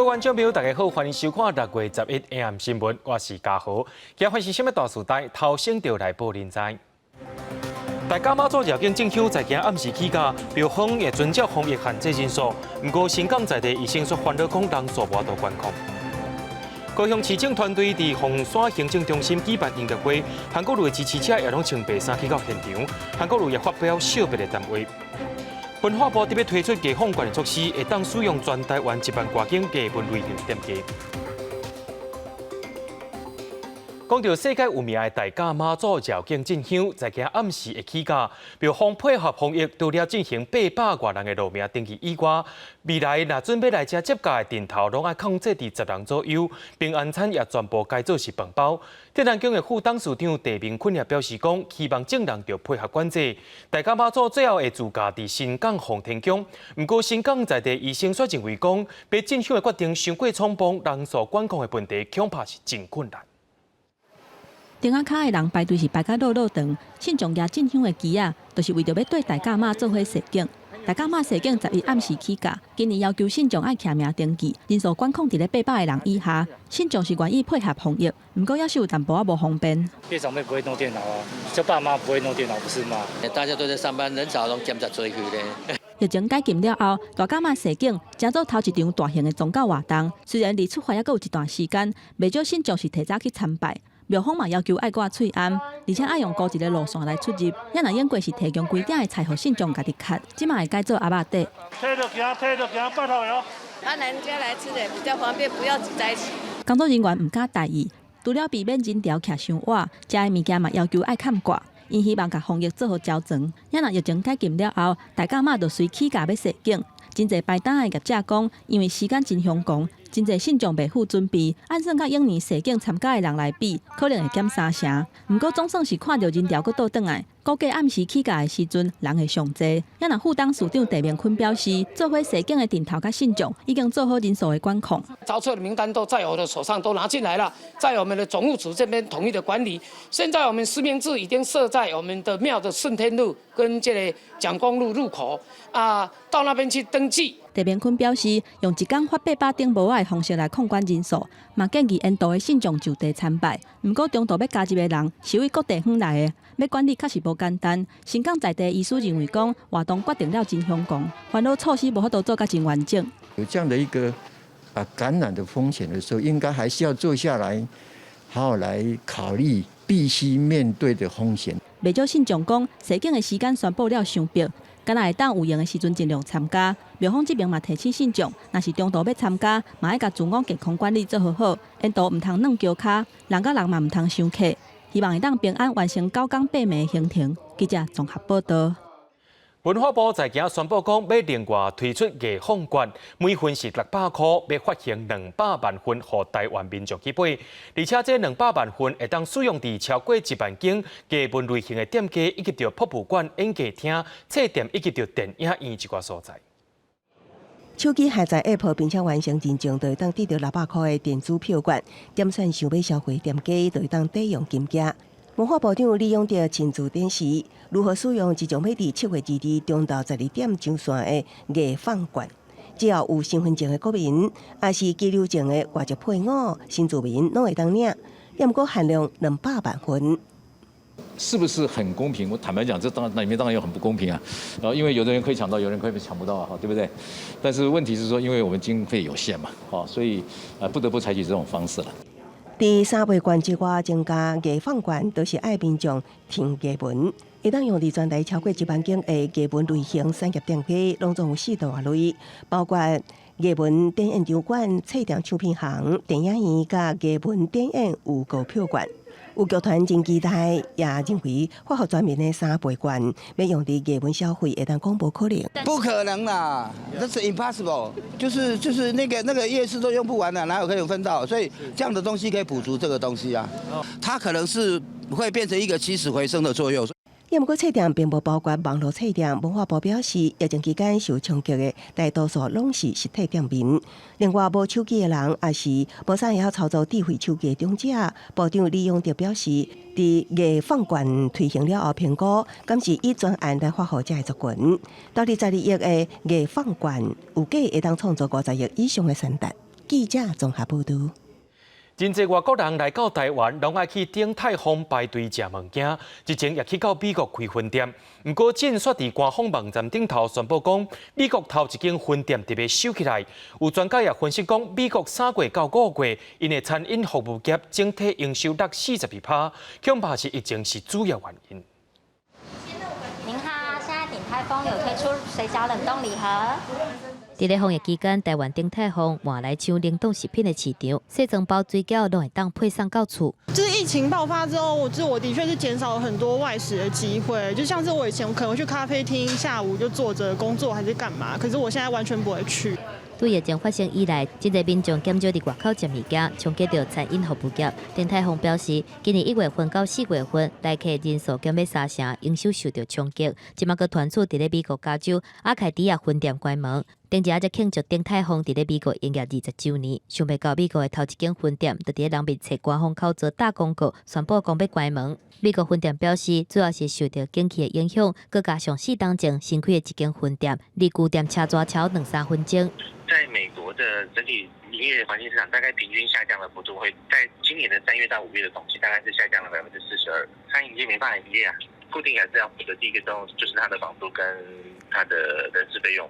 觀眾朋友，大家好，歡迎收看6月11 AM 新聞，我是嘉豪。今日發生啥物大事代，頭先就來報您知。大甲媽祖繞境進香在今暗時起駕，廟方會遵照防疫限制人數。毋過新港在地醫生煞煩惱講人數無法度管控。高雄市政團隊佇鳳山行政中心舉辦音樂會，韓國瑜的支持者也攏穿白衫去到現場。韓國瑜也發表惜別的談話。文化部特別推出藝放券的措施，會當使用全台灣1萬外間藝文類型店家。講到世界有名的大甲媽祖繞境進香，在今暗時會起駕，廟方配合防疫，除了進行800外人的路名登記以外，未來若準備來遮接駕的陣頭，攏愛控制佇10人左右。平安餐也全部改做是飯包。天安宮的副董事長鄭明坤也表示講，希望眾人著配合管制。大甲媽祖最後會駐駕佇新港奉天宮，毋過新港在地醫生卻認為講，欲進香的決定傷過匆忙，人數管控的問題恐怕是真困難。燈仔跤的人排隊是排甲落落長，信眾舉進香的旗仔，就是為著欲綴大甲媽做伙踅境。大甲媽踅境11暗時起駕，今年要求信眾愛簽名登記，人數管控佇咧800个人以下。信眾是願意配合防疫，毋過猶是有淡薄仔無方便。啲長輩不會弄電腦啊，就爸媽不會弄電腦，不是嗎？大家都在上班，人少攏檢查出去咧。疫情解禁了後，大甲媽踅境成做頭一場大型的宗教活動。雖然離出發猶閣有一段時間，袂少信眾是提早去參拜。廟方嘛要求愛掛喙罨，而且愛用孤一个路線來出入。也若用過是提供規鼎的菜予信眾家己押，這馬會改做阿肉底。提著行，提著行，拜託喲。啊，人家來吃的比較方便，不要擠在一起。工作人員毋敢大意，除了避免人潮徛傷倚，食的物件嘛要求愛崁蓋。𪜶希望共防疫做好周全。也若疫情解禁了後，大甲媽就隨起駕欲踅境。真濟擺檔的業者講，因為時間真相趕，真濟信眾袂赴準備，按算佮往年踅境參加的人來比，可能會減三成。毋過總算是看著人潮閣倒轉來，估計暗時起駕的時陣人會上濟。也若副董事長鄭明坤表示，做伙踅境的陣頭佮信眾已經做好人數的管控。造冊的名單都在我的手上，都拿進來了，在我們的總務處這邊統一的管理。現在我們實名制已經設在我們的廟的順天路跟這個蔣公路路口啊，到那邊去登記。鄭明坤表示，用一工發800頂帽仔的方式來控管人數，嘛建議沿途的信眾就地參拜。毋過中途欲加入的人是為各地方來的，欲管理確實無簡單。新港在地醫師認為講，活動決定了真相講，煩惱措施無法度做甲真完整。有這樣的一個感染的風險的時候，應該還是要坐下來，好好來考慮必須面對的風險。袂少信眾講，踅境的時間宣布了傷迫，敢若會當有閒的時陣盡量參加。廟方這邊嘛提醒信眾，若是中途欲參加，嘛愛共自我健康管理做好好，沿途毋通軟轎跤，人佮人嘛毋通傷客。希望會當平安完成9工8暝的行程。記者綜合報道。文化部在今宣布講，欲另外推出藝放券，每份是600箍，欲發行200萬份，予台灣民眾去買。而且這200萬份會當使用佇超過1萬間藝文類型的店家，以及著博物館、演藝廳、冊店以及著電影院這寡所在。手機下載 App 並且完成認證，就會當得著600箍的電子票券。點選想欲消費店家，就會當抵用金額。文化部長李永得親自展示如何使用這種欲佇7月22中晝12點上線的藝放券。只要有身份證的國民，抑是居留證的外籍配偶、新住民，攏會當領。毋過限量200萬份。是不是很公平？我坦白講，這當然裡面當然有很不公平啊。然後因為有的人可以搶到，有人可以搶不到啊，對不對？但是問題是說，因為我們經費有限嘛，所以不得不採取這種方式了。佇三倍券之外，增加藝放券，都是愛民眾聽藝文，會當用佇全台超過1萬間的藝文類型產業店家，攏總有四大類，包括藝文展演場館、冊店唱片行、電影院佮藝文展演預購票券。有劇團真期待，也認為發予全民的三倍券，欲用佇藝文消費會當講無可能。不可能啦，這是 impossible，就是那個夜市都用不完了，哪有可能分到？所以這樣的東西可以補足這個東西啊，它可能是會變成一個起死回生的作用。毋過冊店並無包括網路冊店。文化部表示，疫情期間受衝擊的大多數攏是實體店面。另外，無手機的人，抑是無啥會曉操作智慧手機的長者，部長李永得表示，佇藝放券推行了後，評估敢是以專案來發予這个族群。到底12億的藝放券，預計會當創造50億以上的產值。記者綜合報導。真濟外國人來到台灣，攏愛去鼎泰豐排隊食物件，之前也去到美國開分店。毋過，進煞佇官方網站頂頭宣布講，美國頭一間分店特別收起來。有專家也分析講，美國3月到5月，𪜶的餐飲服務業整體營收落42%，恐怕是疫情是主要原因。您好，現在鼎泰豐有推出水餃冷凍禮盒。佇咧防疫期間，台灣鼎泰豐換來搶冷凍食品的市場，細裝包水餃攏會當配送到厝。就是疫情爆發之後，就我的確是減少了很多外食的機會。就像是我以前可能去咖啡廳，下午就坐着工作還是幹嘛，可是我現在完全不會去。對疫情發生以來，真濟民眾減少佇外口食物件，衝擊著餐飲服務業。鼎泰豐表示，今年1月份到4月份，來客人數減欲三成，營收受著衝擊。這馬閣傳出佇咧美國加州阿凱迪亞分店關門。頂一下才慶祝鼎泰豐佇咧美國營業20週年，想袂到美國的頭一間分店，就佇咧人面冊官方口做大廣告，宣布講欲關門。美國分店表示，主要是受著景氣的影響，閣加上4冬前新開的一間分店，離舊店車逝超兩三分鐘。在美國的整體營業環境市場，大概平均下降的幅度會在今年的3月到5月的統計，大概是下降了42%。餐飲業沒辦法營業啊，固定還是要付的。第一個鐘就是它的房租跟它的人事費用。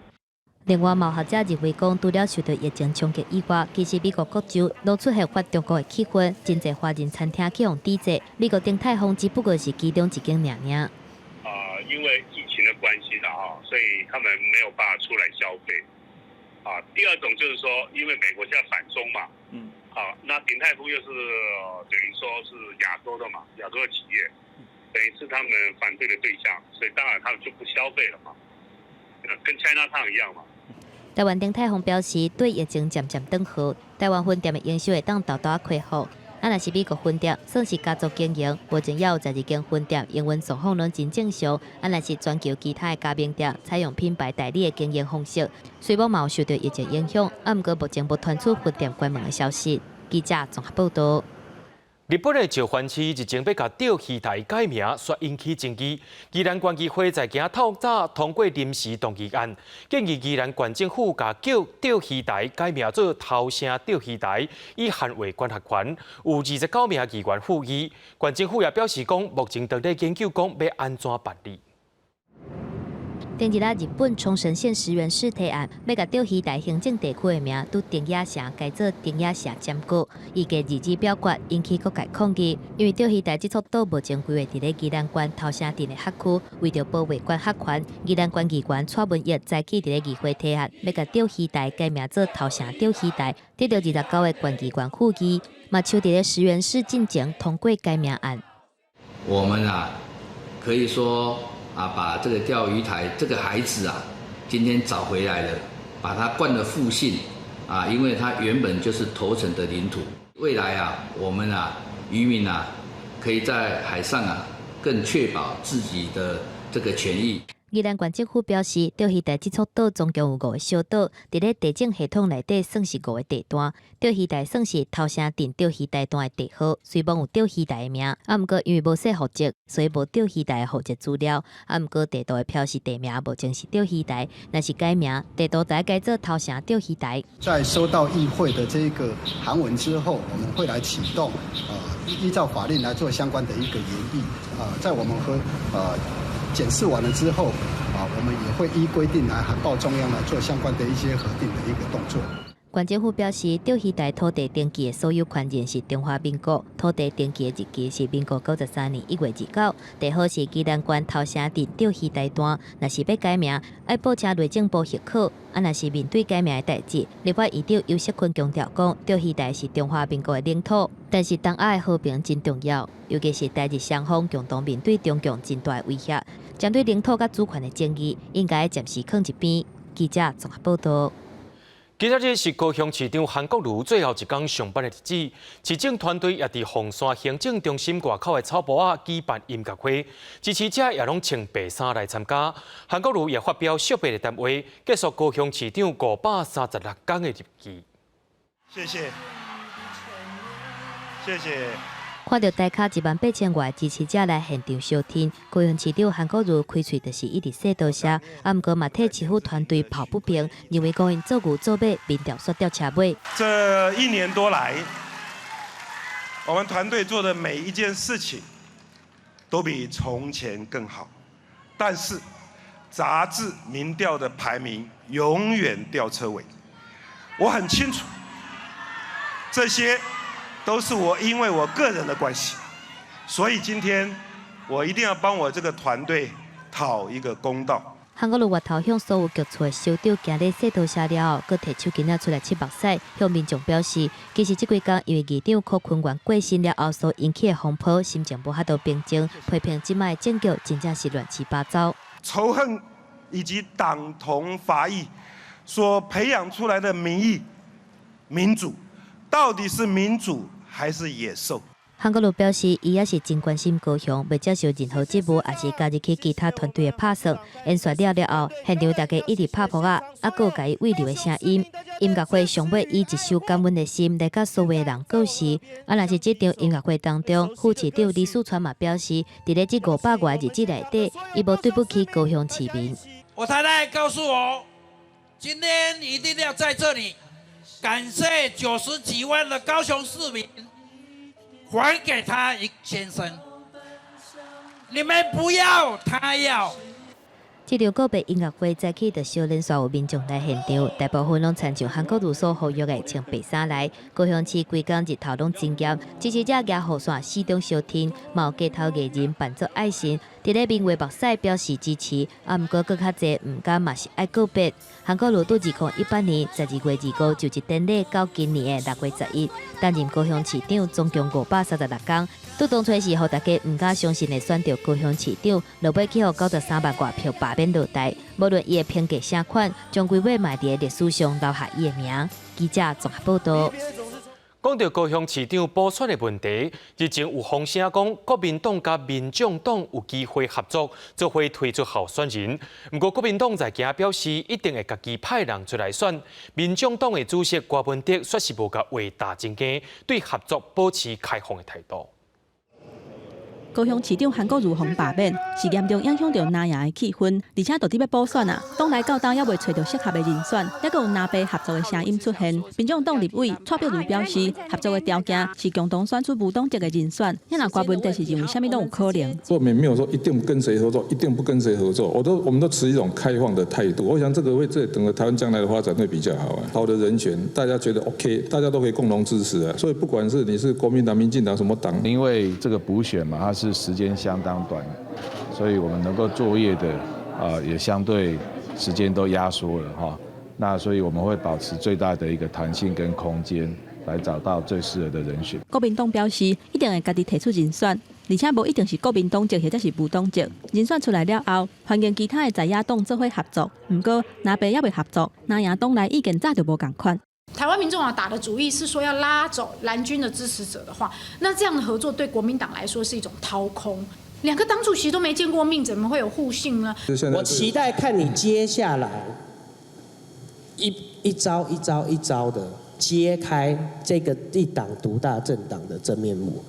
另外，嘛有學者認為講，除了受著疫情衝擊以外，其實美國各州攏出現反中國的氣氛，真濟華人餐廳去予抵制。美國鼎泰豐只不過是其中一間爾爾。啊，因為疫情的關係啦，哈，所以他們沒有辦法出來消費。啊，第二種就是說，因為美國現在反中嘛，好，那鼎泰豐又是等於說是亞洲的嘛，亞洲的企業，等於是他們反對的對象，所以當然他們就不消費了嘛，跟 China Town 一樣嘛。台灣鼎泰豐表示，對疫情漸漸轉好，台灣分店的營收會當大大恢復。啊，若是美國分店算是家族經營，目前也有12間分店，營運狀況攏真正常。啊，若是全球其他的加盟店採用品牌代理的經營方式，雖罔嘛有受著疫情影響，啊，毋過目前無傳出分店關門的消息。記者綜合報導。日本的石垣市日前欲共釣魚台改名，煞引起爭議。宜蘭縣議會在今透早通過臨時動議案，建議宜蘭縣政府共叫釣魚台改名做頭城釣魚台，以捍衛管轄權。有29名議員附議，縣政府也表示講，目前正咧研究講欲按怎辦理。頂日仔，日本沖繩縣石垣市提案，欲共釣魚台行政地區的名，對長野城改做長野城尖閣，預計二日表決，引起各界抗議。因為釣魚台這座島目前規劃佇咧宜蘭縣頭城鎮的轄區，為著保衛管轄權，宜蘭縣議員蔡文益早起佇咧議會提案，欲共釣魚台改名做頭城釣魚台，得著29個縣議員附議，嘛搶佇咧石垣市進前通過改名案。我們啊，可以說。啊，把這個釣魚台這個孩子啊，今天找回來了，把他冠了復姓，啊，因為他原本就是頭城的領土。未來啊，我們啊，漁民啊，可以在海上啊，更確保自己的這個權益。宜蘭縣政府表示，釣魚台這座島總共有五個小島，佇咧地政系統內底算是五個地段。釣魚台算是頭城鎮釣魚台段的地號，雖罔有釣魚台的名，啊，毋過因為無設戶籍，所以無釣魚台的戶籍資料。啊，毋過地圖的標示地名目前是釣魚台，若是改名，地圖就改做頭城釣魚台。在收到議會的這個函文之後，我們會來啟動，依照法令來做相關的一個研議。啊，在我們和檢視完了之後，啊，我們也會依規定來函報中央來做相關的一些核定的一個動作。縣政府表示，釣魚台土地登記的所有權人是中華民國，土地登記的日期是民國93年1月29，地號是宜蘭縣頭城鎮釣魚台段。若是欲改名，愛報請內政部核可。啊，若是面對改名的代誌，立法院長游錫堃強調講，釣魚台是中華民國的領土，但是東亞的和平真重要，尤其是台日雙方共同面對中共真大的威脅，針對領土佮主權的爭議，應該暫時囥一邊。記者綜合報導。今仔日是高雄市長韓國瑜最後一工上班的日子，市政團隊也佇鳳山行政中心外口的草埔仔舉辦音樂會，支持者也攏穿白衫來參加。韓國瑜也發表惜別的談話，結束高雄市長536工的任期。謝謝，謝謝。看著台跤1萬8千外支持者來現場相挺，高雄市長韓國瑜開喙就是一直說多謝，啊，毋過嘛替市府團隊抱不平，認為講𪜶做牛做馬，民調煞吊車尾。這一年多來，我們團隊做的每一件事情都比從前更好，但是雜誌民調的排名永遠吊車尾。我很清楚，這些都是我因為我個人的關係，所以今天我一定要幫我這個團隊討一個公道。韓國瑜越頭向所有局處的首長行禮說多謝了後，閣提手巾仔出來拭目屎，向民眾表示，其實這幾工因為議長柯坤元過身了後所引起的風波，心情無法度平靜，批評這擺的政局真正是亂七八糟。仇恨以及黨同伐異所培養出來的民意民主，到底是民主還是野獸？韓國瑜表示，伊也是真關心高雄，袂接受任何職務，抑是加入去其他團隊的拍算。演說了了後，現場大家一直拍噗仔，猶閣有共伊慰留的聲音。音樂會上尾以一首感恩的心來佮所有的人告辭。啊，若是這場音樂會當中，副市長李四川嘛表示，佇咧這500外日子內底，伊無對不起高雄市民。我太太告訴我，今天一定要在這裡感謝90幾萬的高雄市民。還給他一先生，你們不要，他要。這場告別音樂會早起就小連續有民眾來現場，大部分攏親像韓國瑜所呼籲的穿白衫來。高雄市規工日頭攏真炎，支持者舉雨傘四中相挺，嘛有街頭藝人扮作愛神，佇咧面畫目屎表示支持。啊，毋過閣較濟毋甘嘛是愛告別。韓國瑜佇2018年12月25就職典禮到今年的6月11，擔任高雄市長總共536工。拄當初是予大家毋敢相信的選著高雄市長，落尾去予93萬外票罷免落台。無論伊的評價啥款，終歸尾嘛佇歷史上留下伊的名。記者綜合報道。講到高雄市長補選的問題，日前有風聲講國民黨佮民眾黨有機會合作，做伙推出候選人。毋過國民黨在今表示，一定會家己派人出來選。民眾黨的主席郭文德煞是無共話打真硬，對合作保持開放的態度。高雄市長韓國瑜予罷免，是嚴重影響著藍營的氣氛，而且就佇欲補選啊，黨內到今猶未揣著適合的人選，猶閣有藍白合作的聲音出現。民眾黨立委蔡壁如表示，合作的條件是共同選出無黨籍的人選。若郭文德是認為啥物攏有可能。我們沒有說一定跟誰合作，一定不跟誰合作，我們都持一種開放的態度。我想這個會對整個台灣將來的發展會比較好啊。好的人選，大家覺得 OK，大家都可以共同支持啊。所以不管是你是國民黨、民進黨什麼黨，因為這個補選嘛，它是時間相當短，所以我們能夠作業的啊，也相對時間都壓縮了哈。那所以我們會保持最大的一個彈性跟空間，來找到最適合的人選。國民黨表示，一定會家己提出人選，而且無一定是國民黨籍或者是無黨籍。人選出來了後，歡迎其他的在野黨做伙合作。毋過，藍白猶未合作，藍營黨內意見早就無仝款。台灣民眾黨打的主意是說要拉走藍軍的支持者的話，那這樣的合作對國民黨來說是一種掏空。兩個黨主席都沒見過面，怎麼會有互信呢？我期待看你接下來一招一招一招的揭開這個一黨獨大政黨的真面目，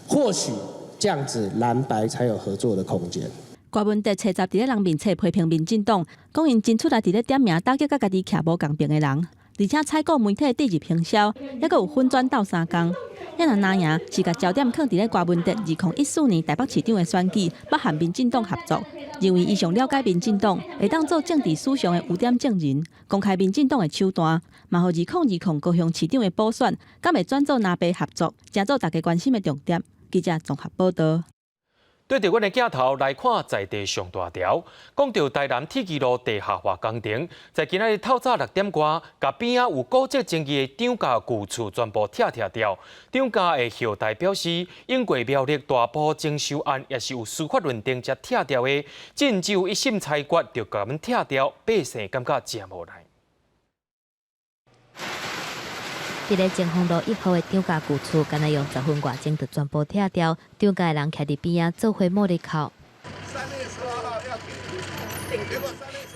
或許這樣子藍白才有合作的空間。郭文德初十佇咧人面冊批評民進黨，講𪜶真出力佇咧點名打擊佮家己徛無仝爿的人。而且採購媒體置入行銷，猶閣有粉專鬥相共。若藍營是共焦點囥佇咧郭文德2014年台北市長的選舉，欲和民進黨合作，認為伊上了解民進黨，會當做政治史上的污點證人，公開民進黨的手段，嘛予2020高雄市長的補選，敢會轉做藍白合作，成做大家關心的重點。記者綜合報道。對著阮的鏡頭來看，在地上大條。講著台南鐵支路地下化工程，在今仔日透早6點外，共邊仔有古蹟爭議的張家舊厝全部拆拆掉。張家的後代表示，永過苗栗大埔徵收案也是有司法認定才拆掉的，進只一審裁決就共阮拆掉，百姓感覺誠無奈。佇咧前鋒路1號的張家舊厝，敢若用10分外鐘就全部拆掉。張家的人徛佇邊仔做伙耄咧哭。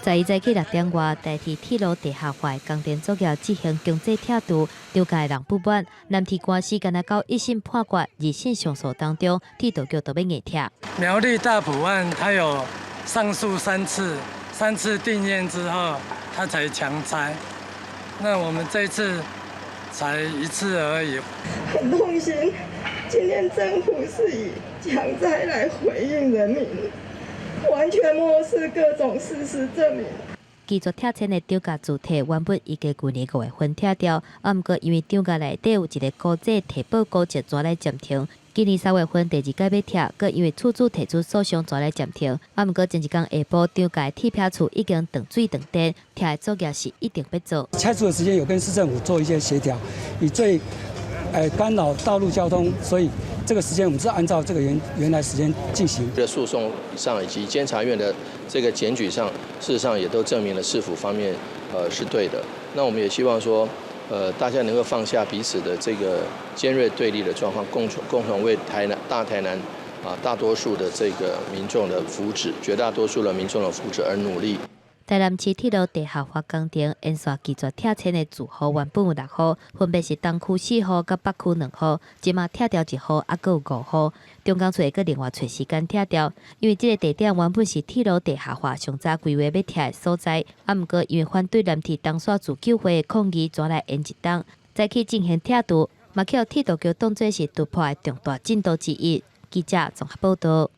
11早起6點外，台鐵鐵路地下化工程作業執行強制拆除，張家人不滿，南鐵官司干焦到一審判決，二審上訴當中，鐵道局都欲硬拆。苗栗大埔案，他有上訴三次，三次定讞之後，他才強拆。那我們這次才一次而已。很痛心，今天政府是以強拆來回應人民，完全漠視各種事實證明。拒絕拆遷的張家主體原本預計舊年5月份拆掉，毋過因為張家內底有一个古蹟提報古蹟，轉來暫停。今年3月份第二擺欲拆，閣因為厝主提出訴訟，轉來暫停。毋過前一工下晡，張家鐵皮厝已經斷水斷電，拆的作業是一定欲做。拆除的時間有跟市政府做一些協調，以最干擾道路交通，所以這個時間我們是按照這個原來時間進行。的訴訟上以及監察院的這個檢舉上，事實上也都證明了市府方面是對的。那我們也希望說，大家能夠放下彼此的這個尖銳對立的狀況，共同為台南大台南啊大多數的這個民眾的福祉，絕大多數的民眾的福祉而努力。台南市鐵路地下化工程沿線拒絕拆遷的住戶原本有六戶，分別是東區四戶佮北區兩戶，這馬拆掉一戶，猶閣有五戶。中工會閣另外揣時間拆掉，因為這个地點原本是鐵路地下化上早規劃欲拆的所在，毋過因為反對南鐵東線自救會的抗議，轉來延一冬，早起進行拆除，嘛予鐵道局當作是突破的重大進度之一。記者綜合報導。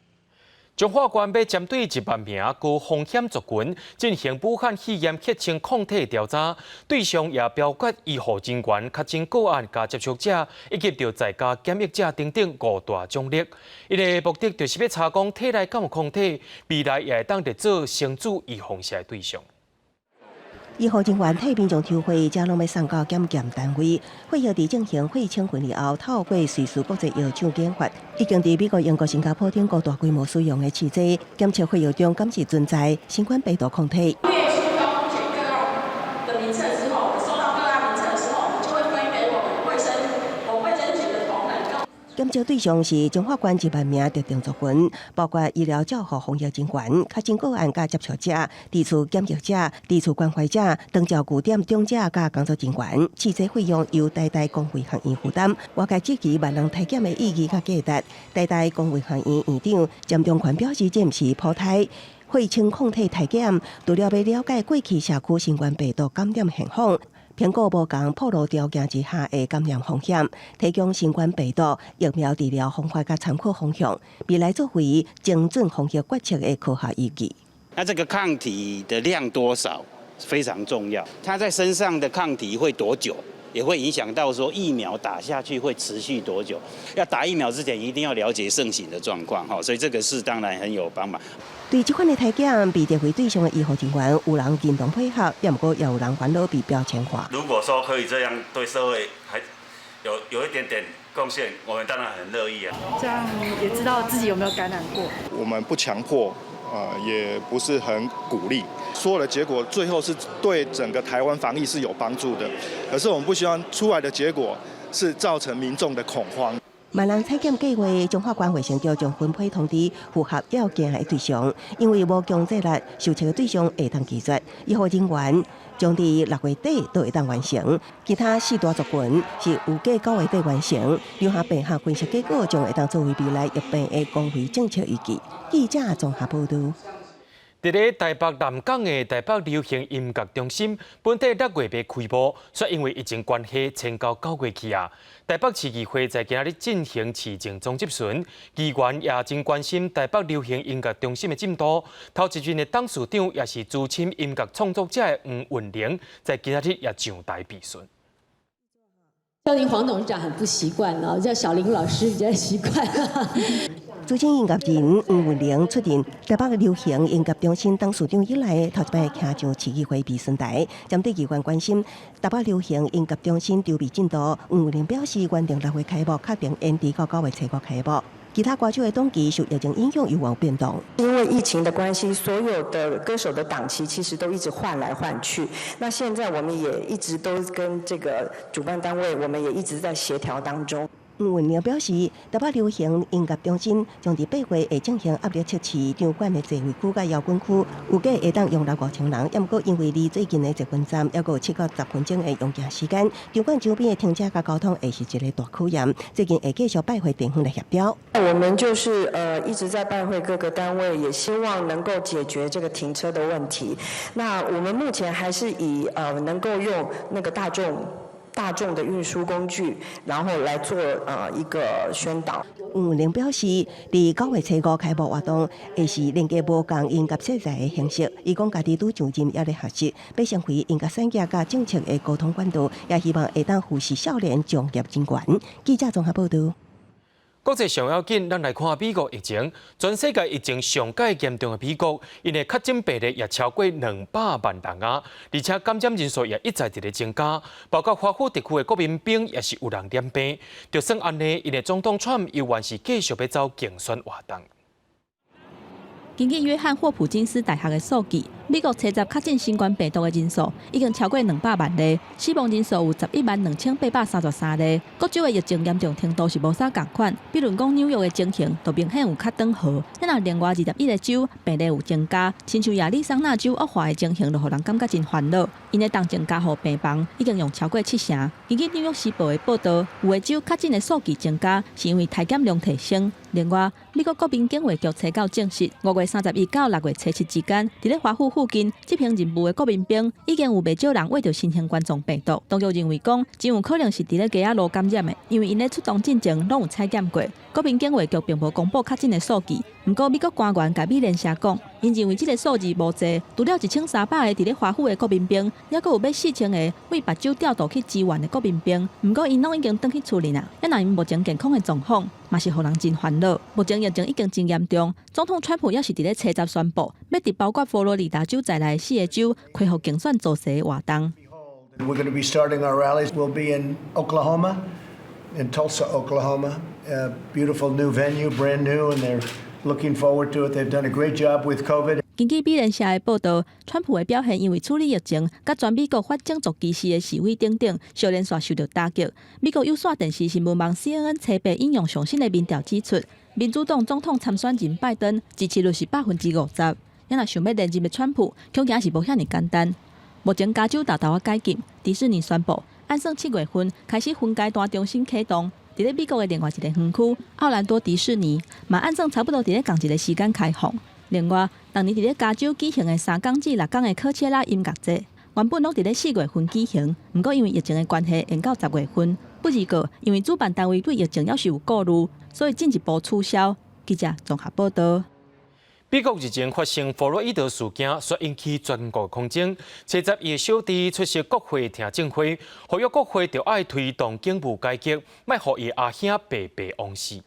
彰化縣欲針對1萬名高風險族群進行武漢肺炎血清抗體調查，對象也包括醫護人員、確診個案佮接觸者，以及著在家檢疫者等等五大種類。伊的目的就是欲查講體內敢有抗體，未來也會當列做生主預防射的對象。醫護人員替民眾抽血，遮攏欲送到檢驗單位。血藥佇進行血清分離後，透過瑞士國際藥廠研發，已經佇美國、英國、新加坡等國大規模使用的試劑，檢測血液中敢是存在新冠病毒抗體。列出高風險個案的名冊之後，收到個案名冊之後，就會分給我們衛生、我們衛生局的同仁。檢測對象是彰化縣1萬名特定族群，包括醫療照護防疫人員、確診個案佮接觸者、佇厝檢疫者、佇厝關懷者、長照據點長者佮工作人員。試劑費用由台大公衛學院負擔。外界質疑萬人篩檢的意義佮價值。台大公衛學院院長詹中權表示，這毋是普篩。血清抗體篩檢，除了欲了解過去社區新冠病毒感染現況，評估無仝暴露條件之下的感染風險，提供新冠病毒疫苗治療方法佮參考方向，未來作為精準防疫決策的科學依據。那這個抗體的量多少非常重要，它在身上的抗體會多久，也會影響到說疫苗打下去會持續多久。要打疫苗之前，一定要了解盛行的狀況，哈，所以這個是當然很有幫忙。對這款的篩檢，被列為對象的醫護人員，有人認同配合，也毋過也有人煩惱被標籤化。如果說可以這樣對社會還有一點點貢獻，我們當然很樂意啊。這樣也知道自己有沒有感染過。我們不強迫，也不是很鼓勵。所有的結果最後是對整個台灣防疫是有幫助的，可是我們不希望出來的結果是造成民眾的恐慌。萬人採檢計劃，彰化縣衛生局將分批通知符合要件的對象，因為無強制力，受測的對象會當拒絕。醫護人員將佇6月底都會當完成，其他四大族群是預計9月底完成。兩項病學分析結果將會當作為未來疫病的公衛政策依據。記者綜合報導。佇咧台北南港的台北流行音樂中心，本底6月欲開幕，卻因為疫情關係，延到9月去啊。台北市議會在今仔日進行市政總質詢，議員也真關心台北流行音樂中心的進度。頭一任的董事長也是資深音樂創作者的黃韻玲，在今仔日也上台備詢。叫您黃董事長很不習慣哦，叫小林老師比較習慣。資深音樂人黃韻玲出任台北流行音樂中心董事長以來，頭一擺徛上市議會備詢台，針對議員關心台北流行音樂中心籌備進度，黃韻玲表示，原定6月開幕，確定延遲到9月初五開幕。其他歌手的檔期受疫情影響有望變動。因為疫情的關係，所有的歌手的檔期其實都一直換來換去。那現在我們也一直都跟這個主辦單位，我們也一直在協調當中。吳文玲表示，台北流行音樂中心將佇8月會進行壓力測試，場館的座位區佮搖滾區預計會當容納5000人，毋過因為離最近的捷運站猶閣有7到10分鐘的用行時間，場館周邊的停車佮交通會是一个大考驗。最近會繼續拜會地方來協調。我們就是一直在拜會各個單位，也希望能夠解決這個停車的問題。那我們目前還是以能夠用那個大眾的運輸工具，然後來做一個宣導。吳文玲表示，佇9月初5開幕活動，會是連結無仝音樂設施的形式。伊講家己拄上任猶咧學習，欲成為音樂產業佮政策的溝通管道，也希望會當扶持少年從業人員。記者綜合報導。國際上要緊，咱來看美國疫情。全世界疫情上蓋嚴重的美國，𪜶的確診病例也超過200萬人啊！而且感染人數也一再佇咧增加，包括華府特區的國民兵也是有人染病。就算按呢，𪜶的總統川普猶原是繼續欲走競選活動。根據約翰霍普金斯大學的數據，美國初十確診新冠病毒的人數已經超過200萬例，死亡人數有112,833例。各州的疫情嚴重程度是無啥仝款，比如講紐約的情形就明顯有較轉好。若另外21個州病例有增加，親像亞利桑那州惡化的情形，就予人感覺真煩惱。𪜶的重症加護病房已經用超過七成。根據紐約時報的報導，有的州確診的數據增加，是因為篩檢量提升。另外，美國國民警衛局初九證實，5月31到6月初7之間，佇咧華府附近執行任務的國民兵已經有袂少人秽著新型冠狀病毒。當局認為講，真有可能是佇咧街仔路感染的，因為𪜶咧出動進前攏有採檢過。國民警衛局並無公布確診的數據，毋過美國官員共美聯社講，𪜶認為這个數字無濟，除了1300個佇咧華府的國民兵，猶閣有欲4000個為別州調度去支援的國民兵。毋過𪜶攏已經轉去厝裡啦，猶若𪜶目前健康的狀況嘛是予人真煩惱。目前疫情已經真嚴重，總統川普猶是佇咧初十宣布，欲佇包括佛羅里達州在內四个州恢復競選造勢的活動。 We're going to be starting our rallies. We'll be in Oklahoma, in Tulsa, Oklahoma. A beautiful new venue, brand new, and they're looking forward to it. They've done a great job with COVID. 根據美聯社的報導，川普的表現因為處理疫情、佮全美國發種族歧視的示威等等，相連紲受著打擊。美國有線電視新聞網 CNN 初八引用上新的民調指出，民主黨總統參選人拜登支持率是50%。猶若想欲連任的川普，恐驚是無遐爾簡單。目前加州沓沓仔解禁，迪士尼宣布，按算7月份開始分階段重新啟動。佇咧美國的另外一個園區奧蘭多迪士尼，嘛按算差不多佇咧仝一个時間開放。另外，逐年佇咧加州舉行的3工至6工的科切拉音樂節，原本攏佇咧4月份舉行，毋過因為疫情的關係，延到10月份。不過，因為主辦單位對疫情猶是有顧慮，所以進一步取消。記者綜合報導。美國日前發生弗洛伊德事件，煞引起全國抗爭。初十伊的小弟出席國會聽證會，呼籲國會著愛推動警務改革，莫予伊阿兄白白枉死。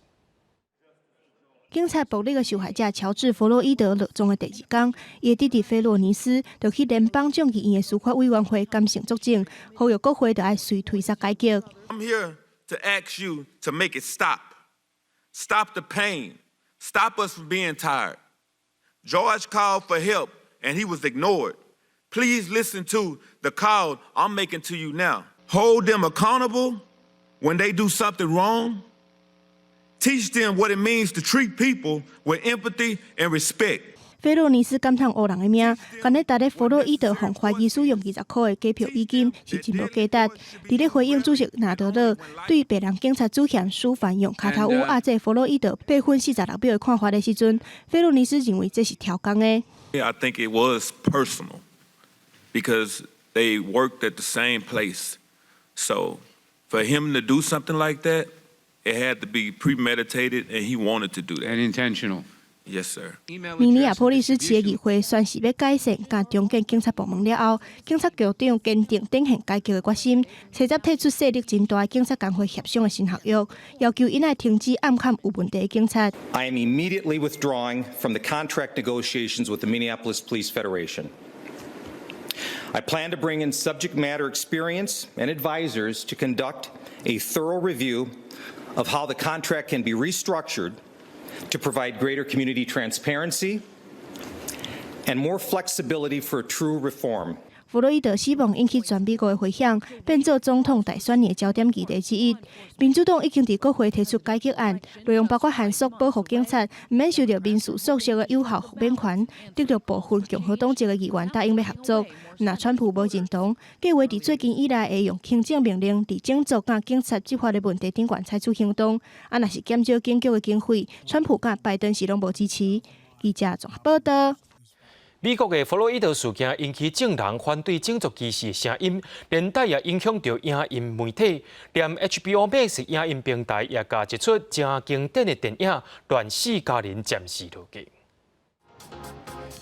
警察暴力的受害者喬治·弗洛伊德落葬的第二工，伊的弟弟菲洛尼斯就去聯邦眾議院的司法委員會感性作證，呼籲國會著愛隨推捒改革。 I'm here to ask you to make it stop. Stop the pain. Stop us from being tired. George called for help and he was ignored. Please listen to the call I'm making to you now. Hold them accountable when they do something wrong. Teach them what it means to treat people with empathy and respect. 菲洛尼斯感嘆烏人的命，敢若逐咧弗洛伊德予懷疑使用20箍的假票美金是真無價值。佇咧回應主席納德勒對白人警察主嫌舒凡用跤頭趺壓制弗洛伊德8分46秒的看法的時陣，菲洛尼斯認為這是刁工的。 I think it was personal because they worked at the same place. So for him to do something like that, it had to be premeditated and he wanted to do that. And intentional. Yes, sir. 明尼亞波利斯市的議會宣誓欲改善佮重建警察部門了後，警察局長堅定展現改革的決心，初十提出勢力真大的警察工會協商的新合約，要求𪜶愛停止暗崁有問題的警察。 I am immediately withdrawing from the contract negotiations with the Minneapolis Police Federation. I plan to bring in subject matter experience and advisors to conduct a thorough review of how the contract can be restructured to provide greater community transparency and more flexibility for true reform. 弗洛伊德死亡引起全美國的迴響，變做總統大選年的焦點議題之一。民主黨已經佇國會提出改革案，內容包括限縮保護警察，毋免受著民事訴訟的有效豁免權，得著部分共和黨籍的議員答應欲合作。若川普無認同，計劃佇最近以來會用行政命令，佇種族佮警察執法的問題頂懸採取行動。啊，若是減少警局的經費，川普佮拜登是攏無支持。記者綜合報道。美國的弗洛伊德事件引起眾人反對種族歧視的聲音，連帶也影響著影音媒體，連 HBO Max 影音平台也共一齣誠經典的電影《亂世佳人》暫時落架。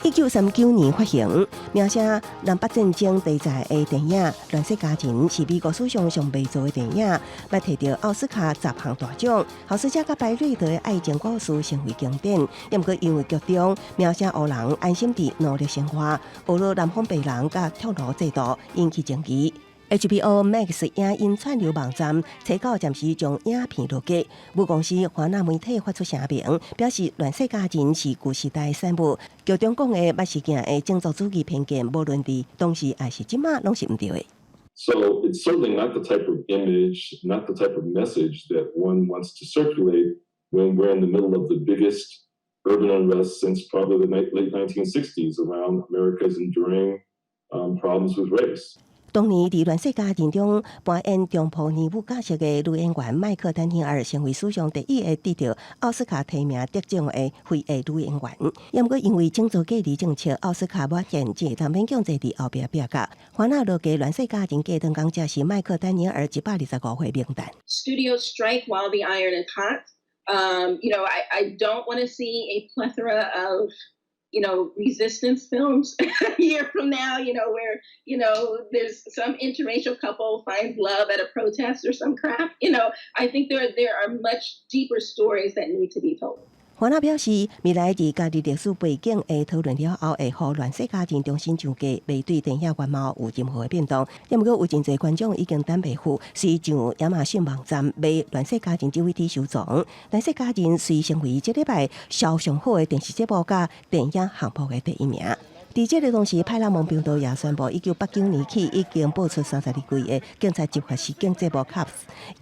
1939年發行，描寫南北戰爭題材的電影《亂世佳人》是美國史上上賣座的電影，捌提著奧斯卡十項大獎。郝思嘉佮白瑞德的愛情故事成為經典，也毋過因為劇中描寫黑人安心佇奴隸生活，侮辱南方白人佮蓄奴制度，引起爭議。HBO Max 影音串流網站初九暫時將影片落架，母公司華納媒體發出聲明，表示《亂世佳人》是舊時代產物，劇中講的捌事件的種族主義偏見，無論佇當時抑是這馬，攏是毋對的。 So it's certainly not the type of image, not the type of message that one wants to circulate when we're in the middle of the biggest urban unrest since probably the late 1960s around America's enduring problems with race. 當年佇亂世佳人中扮演中破尼母角色的女演員麥克丹尼爾，成為史上第一个得著奧斯卡提名得獎的非裔女演員。也毋過因為種族隔離政策，奧斯卡晚宴只會當勉強坐佇後壁壁角。華納落架亂世佳人過兩工，這是麥克丹尼爾125歲冥誕。 Studios strike while the iron is hot. I don't want to see a plethora of resistance films a year from now, where there's some interracial couple finds love at a protest or some crap. I think there are much deeper stories that need to be told. 華納表示，未來佇家己歷史背景的討論了後，會予亂世佳人重新上架，袂對電影原貌有任何的變動。也毋過有真濟觀眾已經等袂赴，隨上亞馬遜網站買亂世佳人 DVD 收藏。亂世佳人遂成為這禮拜銷上好的電視節目佮電影項目的第一名。佇這个同時，派拉蒙頻道也宣布，1989年起已經播出32季的警察執法實境節目《Cops》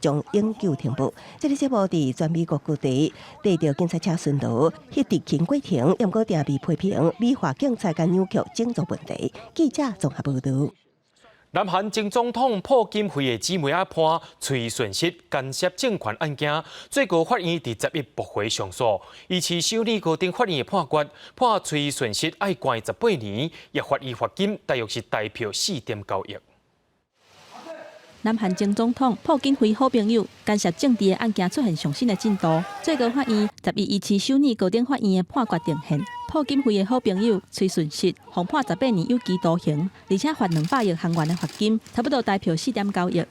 將永久停播。這个節目佇全美國各地帶著警察車巡邏，彼執勤過程，也毋過定被批評美化警察佮扭曲種族問題。記者綜合報導。南韓前總統朴槿惠的姊妹仔判崔順實干涉政權案件，最高法院佇11駁回上訴，維持首爾高等法院的判決，判崔順實愛關18年，也罰伊罰金，大約是台票4.9億。南韓前總統朴槿惠好朋友干涉政治的案件出現上新的進度，最高法院11維持首爾高等法院的判決定讞。朴槿惠的好朋友崔順實，予判18年有期徒刑，而且罰200億韓元的罰金，差不多台票4.9億。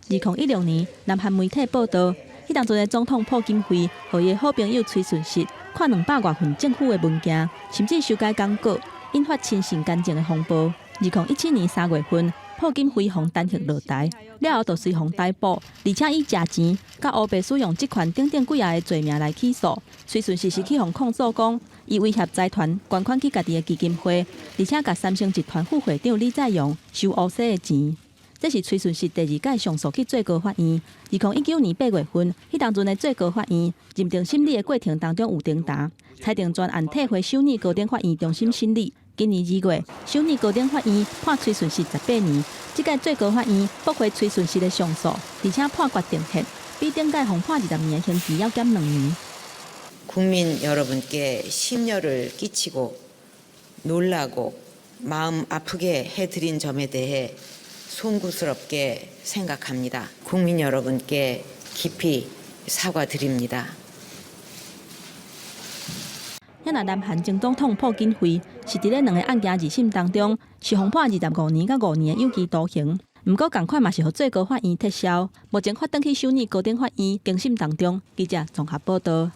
2016年，南韓媒體報導，彼當陣的總統朴槿惠，予伊的好朋友崔順實看200外份政府的文件，甚至修改講稿，引發親信干政的風暴。2017年3月份，朴槿惠予彈劾落台，了後就隨予逮捕，而且以食錢、佮烏白使用職權等等幾仔个罪名來起訴。崔順實是去予控訴講，伊威脅財團捐款去家己的基金會，而且共三星集團副會長李在鎔收烏洗的錢。這是崔順實第二屆上訴去最高法院。2019年8月份，彼當陣的最高法院認定審理的過程當中有偵查，裁定全案退回首爾高等法院重新審理。今年2月，首爾高等法院判崔順實18年，這屆最高法院駁回崔順實的上訴，而且判決定讞，比頂屆予判20年的刑期猶減2年。 국민여러분께심려를끼치고놀라고마음아프게해드린점에대해 송구스럽게생각합니다. 국민여러분께깊이사과드립니다. 遐若南韓前總統朴槿惠是佇咧兩个案件二審當中，是予判25年佮5年的有期徒刑。毋過仝款嘛是予最高法院撤銷，目前發轉去首爾高等法院更審當中。記者綜合報導。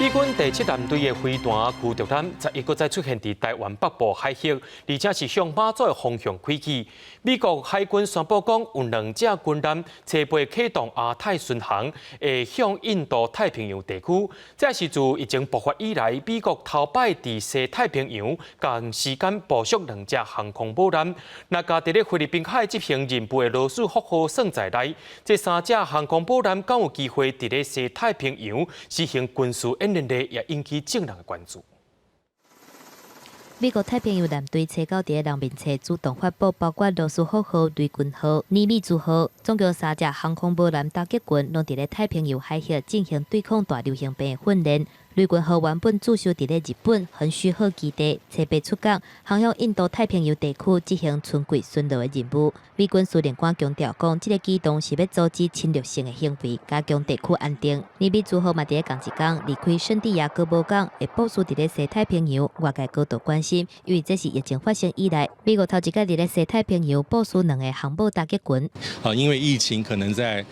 美軍第七艦隊的飛彈驅逐艦11閣再出現佇台灣北部海域，而且是向馬祖的方向開去。美國海軍宣布講，有兩隻軍艦初八啟動亞太巡航，會向印度太平洋地區。這是自疫情爆發以來，美國頭擺佇西太平洋仝時間部署兩隻航空母艦。若共佇咧菲律賓海執行任務的羅斯福號算在內，這三隻航空母艦敢有機會佇咧西太平洋實行軍事演練咧，也引起眾人的關注。美國太平洋艦隊初九佇咧人民冊主動發布，包括羅斯福號、雷根號、尼米茲號，總共三隻航空母艦打擊群，攏佇咧太平洋海域進行對抗大流行病的訓練。雷根號原本駐守佇咧日本橫須賀基地，初八出港，航向印度太平洋地區執行春季巡邏的任務。美軍司令官強調講，這個舉動是欲阻止侵略性的行為，加強地區安定。尼米茲號嘛佇咧仝一工離開聖地亞哥母港，會部署佇咧西太平洋，外界高度關心，因為這是疫情發生以來，美國頭一擺佇咧西太平洋部署兩個航母打擊群。啊，因為疫情可能在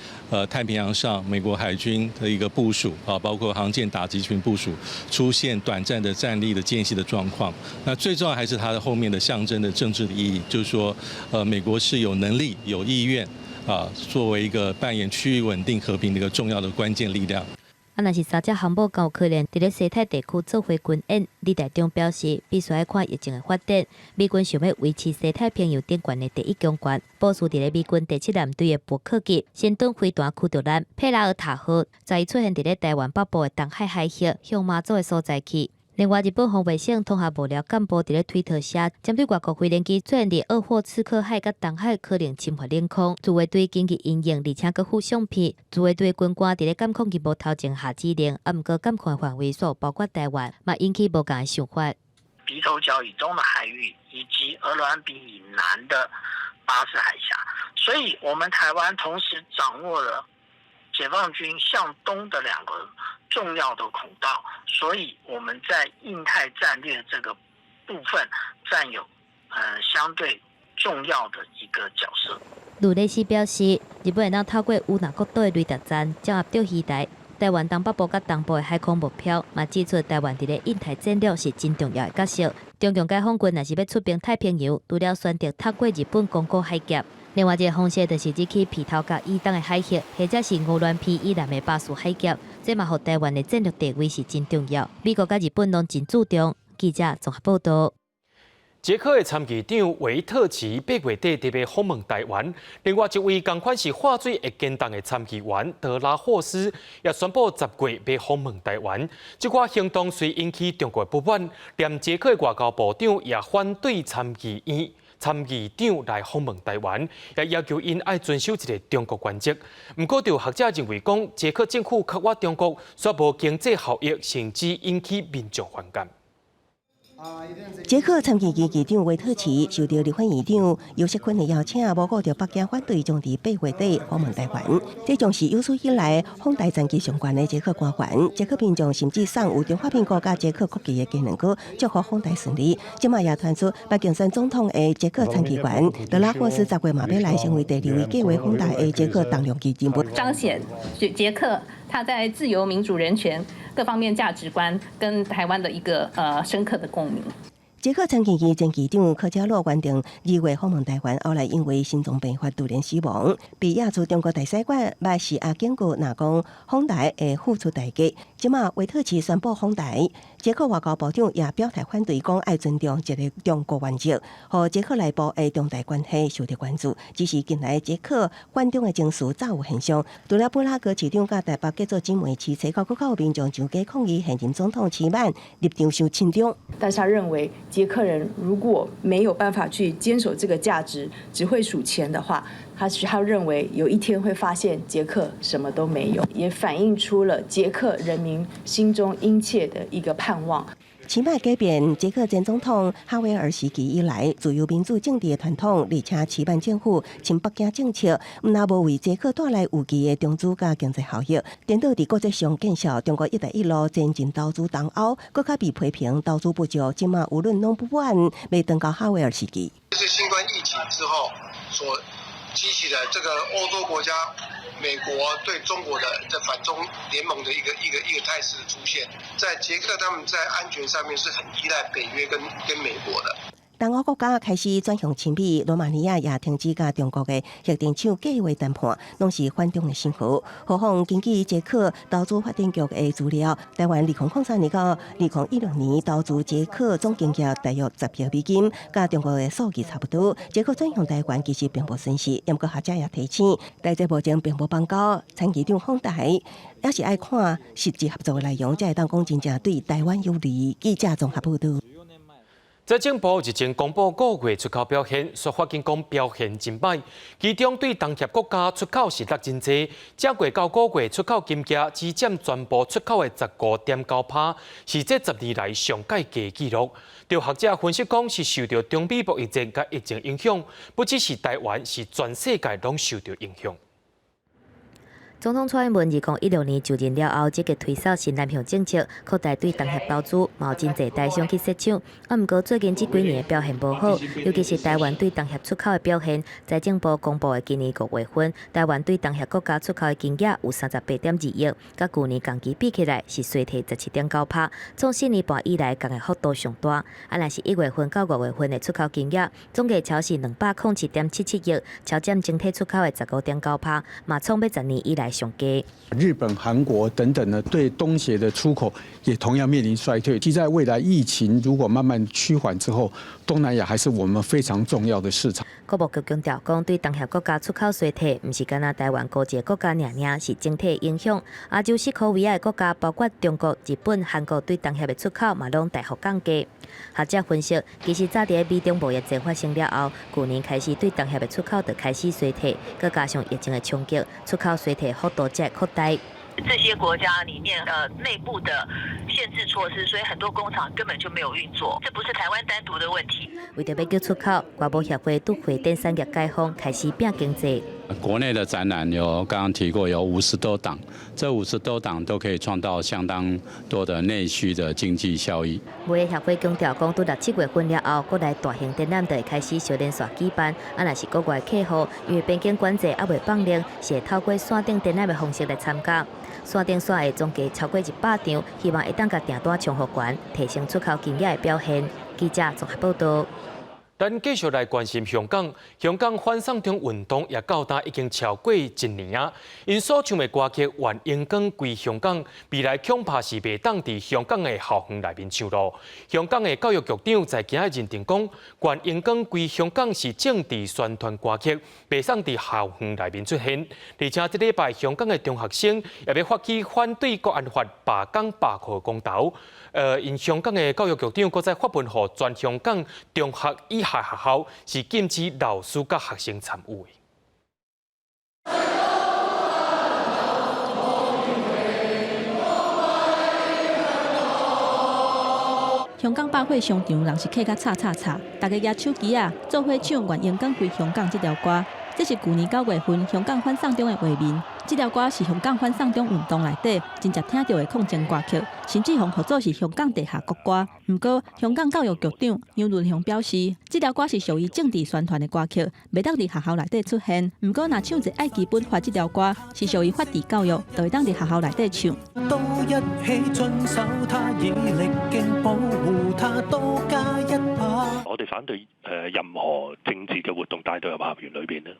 太平洋上，美國海軍的一個部署啊，包括航艦打擊群部署出現短暫的戰力的間隙的狀況。那最重要還是它的後面的象徵的政治的意義，就是說，美國是有能力、有意願啊，作為一個扮演區域穩定和平的一個重要的關鍵力量。啊，若是三隻航母敢有可能佇咧西太地區做伙軍演，李台長表示，必須愛看疫情的發展。美軍想欲維持西太平洋頂懸的第一強權，部署佇咧美軍第七艦隊的伯克級神盾飛彈驅逐艦佩拉爾塔號，11出現佇咧台灣北部的東海海域，向馬祖的所在去。另外，日本防衛省統合幕僚幹部佇咧推特寫，針對外國飛行機出現佇鄂霍次克海佮東海可能侵犯領空，自衛隊緊急因應，而且閣附相片。自衛隊軍官佇咧監控螢幕頭前下指令，啊，毋過監控的範圍煞包括台灣，嘛引起無仝的想法。鼻頭角以東的海域，以及鵝鑾鼻以南的巴士海峽，所以我們台灣同時掌握了解放軍向東的兩個重要的孔道，所以我們在印太戰略這個部分佔有相對重要的一個角色。盧內斯表示，日本會當透過與那國島的雷達站掌握著魚台、台灣東北部佮東部的海空目標，嘛指出台灣佇咧印太戰略是真重要的角色。中共解放軍若是欲出兵太平洋，除了選擇透過日本宮古海峽，另外一個方式就是入去鼻頭角以東的海域，或者是鵝鑾鼻以南的巴士海峽，這嘛予台灣的戰略地位是真重要。美國佮日本攏真注重。記者綜合報道。捷克的參議長維特奇8月底特別訪問台灣，另外一位仝款是化水會堅凍的參議員德拉霍斯也宣布10月欲訪問台灣。這寡行動雖引起中國不滿，連捷克的外交部長也反對參議長來訪問台灣，也要求𪜶愛遵守一個中國原則。毋過，就有學者認為講，捷克政府較倚中國，煞無經濟效益，甚至引起民眾反感。捷克參議院議長維特奇受著立法院長游錫堃的邀請，無顧著北京反對，將佇8月底訪問台灣。這將是有史以來訪台層級上懸的捷克官員。捷克民眾甚至送有中華民國佮捷克國旗的雞卵糕，祝福訪台順利。這馬也傳出，欲競選總統的捷克參議員德拉霍斯10月嘛欲來，成為第二位計劃訪台的捷克重量級人物。彰顯捷克他在自由、民主、人權各方面價值觀跟台灣的一個深刻的共鳴。捷克參議院前議長柯加洛原定2月訪問台灣，後來因為心臟病發突然死亡，被押駐中國大使館馬來西亞警告，若講訪台會付出代價。這馬維特奇宣布訪台，捷克外交部長也表態反對，講愛尊重一個中國原則，予捷克內部的中台關係受著關注。只是近來捷克反中的情緒早有現象，除了布拉格市長佮台北結做姊妹市，初九閣較有民眾上街抗議現任總統齊曼立場傷親中。但是他認為捷克人如果沒有辦法去堅守這個價值，只會數錢的話，他認為有一天會發現捷克什麼都沒有，也反映出了捷克人民心中殷切的一個盼望。齊曼改變捷克前總統哈維爾時期以來自由民主政治的傳統，而且齊曼政府親北京政策，毋但無為捷克帶來預期的中資佮經濟效益，顛倒佇國際上見效中國一帶一路前進投資東歐，閣較被批評投資不足，這馬輿論攏不滿，欲轉到哈維爾時期。這是新冠疫情之後所激起了這個歐洲國家、美國對中國的這反中聯盟的一個態勢的出現。在捷克，他們在安全上面是很依賴北約跟美國的。東歐國家開始轉向親美，羅馬尼亞也停止佮中國的核電廠計劃談判，攏是反中的信號。何況根據捷克投資發展局的資料，台灣2003年到2016年投資捷克總金額大約10億美金，佮中國的數字差不多。捷克轉向台灣其實並無損失，毋過學者也提醒，台捷目前並無邦交，參議長訪台也是愛看實際合作的內容，才會當講真正對台灣有利。記者綜合報導。財政部日前公布五月出口表現，煞發現講表現真䆀，其中對東協國家出口是落真濟，這月到五月出口金額只佔全部出口的15.9%，是這10年來上蓋低紀錄。著學者分析講，是受著中美貿易戰佮疫情影響，不只是台灣，是全世界攏受著影響。總統蔡英文2016年就任了後，積極推掃新南向政策，擴大對東協投資，嘛有真濟台商去設廠。啊，毋過最近這幾年的表現無好，尤其是台灣對東協出口的表現。財政部公布的今年五月份，台灣對東協國家出口的金額有38.2億，佮舊年同期比起來是衰退17.9%，創4年半以來降的幅度上大。啊，若是1月份到5月份的出口金額，總計超是207.77億，超佔整體出口的15.9%，嘛創欲10年以來上低。日本、韓國等等呢，對東協的出口也同樣面臨衰退。其實在未來疫情如果慢慢趨緩之後，東南亞還是我們非常重要的市場。國貿局強調講，對東協國家出口衰退，毋是干焦台灣孤一個國家爾爾，是整體影響。亞洲西科維亞的國家，包括中國、日本、韓國，對東協的出口嘛攏大幅降低。學者分析，其實早佇美中貿易戰發生了後，舊年開始對東協的出口就開始衰退，閣加上疫情的衝擊，出口衰退幅度才會擴大。這些國家裡面內部的限制措施，所以很多工廠根本就沒有運作。這不是台灣單獨的問題。為著欲叫出口，外貿協會對會展產業解封開始拼經濟。國內的展覽有剛剛提過有50多檔，這50多檔都可以創造相當多的內需的經濟效益。貿易協會強調講，對6、7月份了後，國內大型展覽就會開始小連續舉辦。啊，若是國外客戶因為邊境管制猶未放寬，是會透過線頂展覽的方式來參加。線頂線下總計超過100場，希望會當共訂單衝予懸，提升出口金額的表現。記者綜合報導。咱繼續來關心香港，香港反送中運動也到今已經超過一年啊。𪜶所唱的歌曲《願榮光歸香港》，未來恐怕是袂當佇香港的校園內面唱囉。香港的教育局長在今日認定講，《願榮光歸香港》是政治宣傳歌曲，袂使佇校園內面出現。而且這禮拜香港的中學生也欲發起反對國安法罷工罷課公投。𪜶香港的教育局長閣再發文予全香港中學以下學校是禁止老師佮學生參與的。香港百貨商場人是客甲吵吵吵，大家舉手機仔，做伙唱《願榮光歸香港》這條歌。這是舊年9月份香港反送中的畫面。這條歌是香港反送中運動內底真濟聽著的抗爭歌曲，甚至予號做是香港地下國歌。毋過，香港教育局長楊潤雄表示，這條歌是屬於政治宣傳的歌曲，袂當佇學校內底出現。毋過，若唱一愛基本法這條歌是屬於法治教育，就會當佇學校內底唱。都一起遵守它，以力勁保護它，多加一把。我哋反對任何政治嘅活動帶到入校園裏邊啦。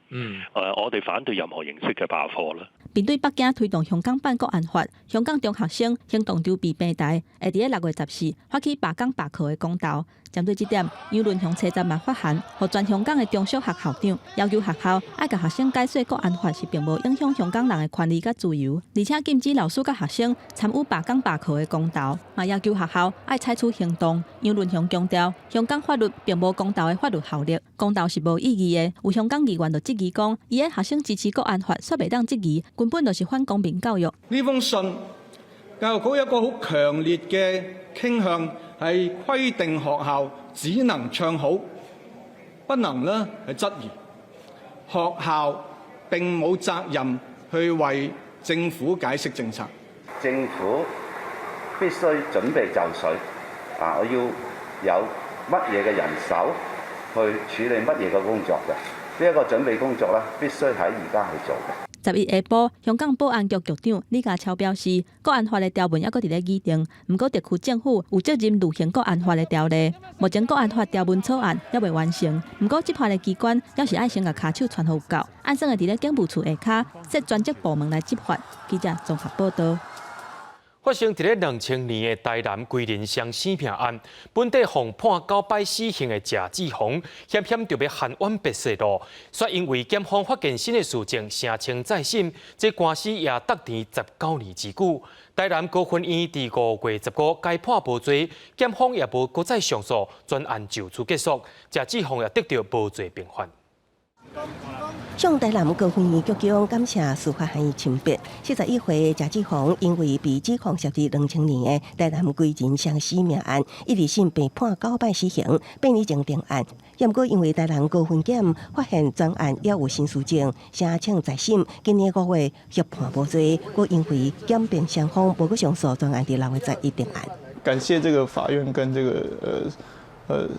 我哋反對任何形式嘅罷課啦。面對北京推動香港版國安法，香港中學生行動籌備平台會佇咧6月14發起罷工罷課的公投。針對這點，楊潤雄車站嘛發函，予全香港的中小學校長，要求學校愛共學生解說國安法是並無影響香港人的權利佮自由，而且禁止老師佮學生參與罷工罷課的公投，嘛要求學校愛採取行動。楊潤雄強調，香港法律並無公投的法律效力，公投是無意義的。有香港議員就質疑講，伊的學生支持國安法，煞袂當質疑，根本就是反公民教育。呢封信，教育局有一個好強烈嘅傾向，係規定學校只能唱好，不能呢係質疑。學校並冇責任去為政府解釋政策。政府必須準備就緒，啊！我要有乜嘢嘅人手去處理乜嘢嘅工作嘅，呢一個準備工作咧，必須喺而家去做嘅。11下晡，香港保安局局長李家超表示，國安法的條文猶閣佇咧擬定，毋過特區政府有責任履行國安法的條例。目前國安法條文草案猶未完成，毋過執法的機關猶是愛先共跤手攢予有夠，按算會佇咧警務處下跤設專責部門來執法。記者綜合報導。發生佇咧2000年的台南歸仁雙死命案，本底予判九擺死刑的謝志宏，險險著欲含冤白雪路，卻因為檢方發現新的事證，聲稱再審，這官司也沓延19年之久。台南高分院佇5月15改判無罪，檢方也無閣再上訴，全案就此結束。謝志宏也得著無罪平反。向台南高分院局長感謝司法行清白。41歲謝志宏因為被指控涉及2000年的台南歸仁雙死命案，一二審被判九擺死刑，8年前定案。毋過因為台南高分檢發現全案猶有新事證，聲請再審。今年5月獲判無罪，閣因為檢辯雙方無閣上訴，全案佇6月11定案。感謝這個法院跟這個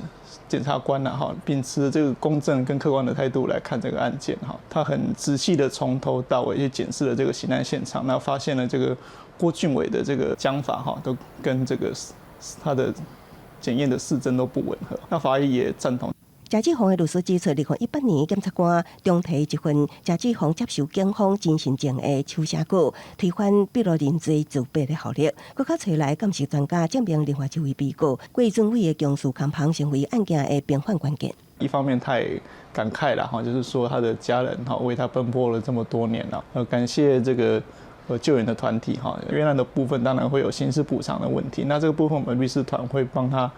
檢察官啦，哈，秉持這個公正跟客觀的態度來看這個案件，哈，他很仔細的從頭到尾去檢視了這個刑案現場，那發現了這個郭俊偉的這個講法，哈，都跟這個他的檢驗的事證都不吻合，那法醫也贊同。謝志宏的律師指出，2018年檢察官重提一份謝志宏接受警方偵訊前的手寫稿，推翻筆錄認罪自白的效力。閣較揣來鑑識專家證明另外一位被告郭俊偉的供述空縫成為案件的平反關鍵。一方面他也感慨了哈，就是說他的家人哈為他奔波了這麼多年了，感謝這個救援的團體哈。冤案的部分當然會有刑事補償的問題，那這個部分我們律師團會幫他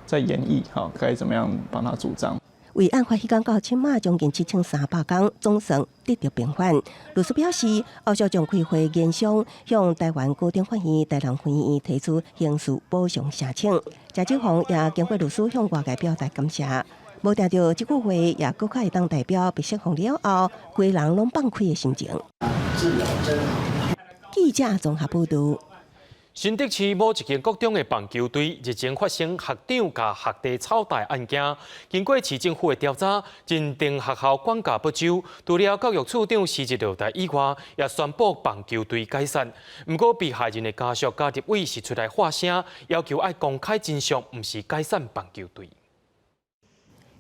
再研議哈，該怎麼樣幫他主張。為案發彼工到這馬將近7300工，總算得著平反。律師表示，後續將開會研商，向台灣高等法院、台南分院提出刑事補償申請。謝志宏也經過律師向外界表達感謝。無定著這句話，也閣較會當代表被釋放了後，規人攏放開的心情。記者綜合報導。新竹市某一間國中的棒球隊日前發生學長共學弟操打案件，經過市政府的調查，認定學校管教不周，除了教育處長辭職落台以外，也宣布棒球隊解散。毋過被害人的家屬佮立委是出來發聲，要求愛公開真相，毋是解散棒球隊。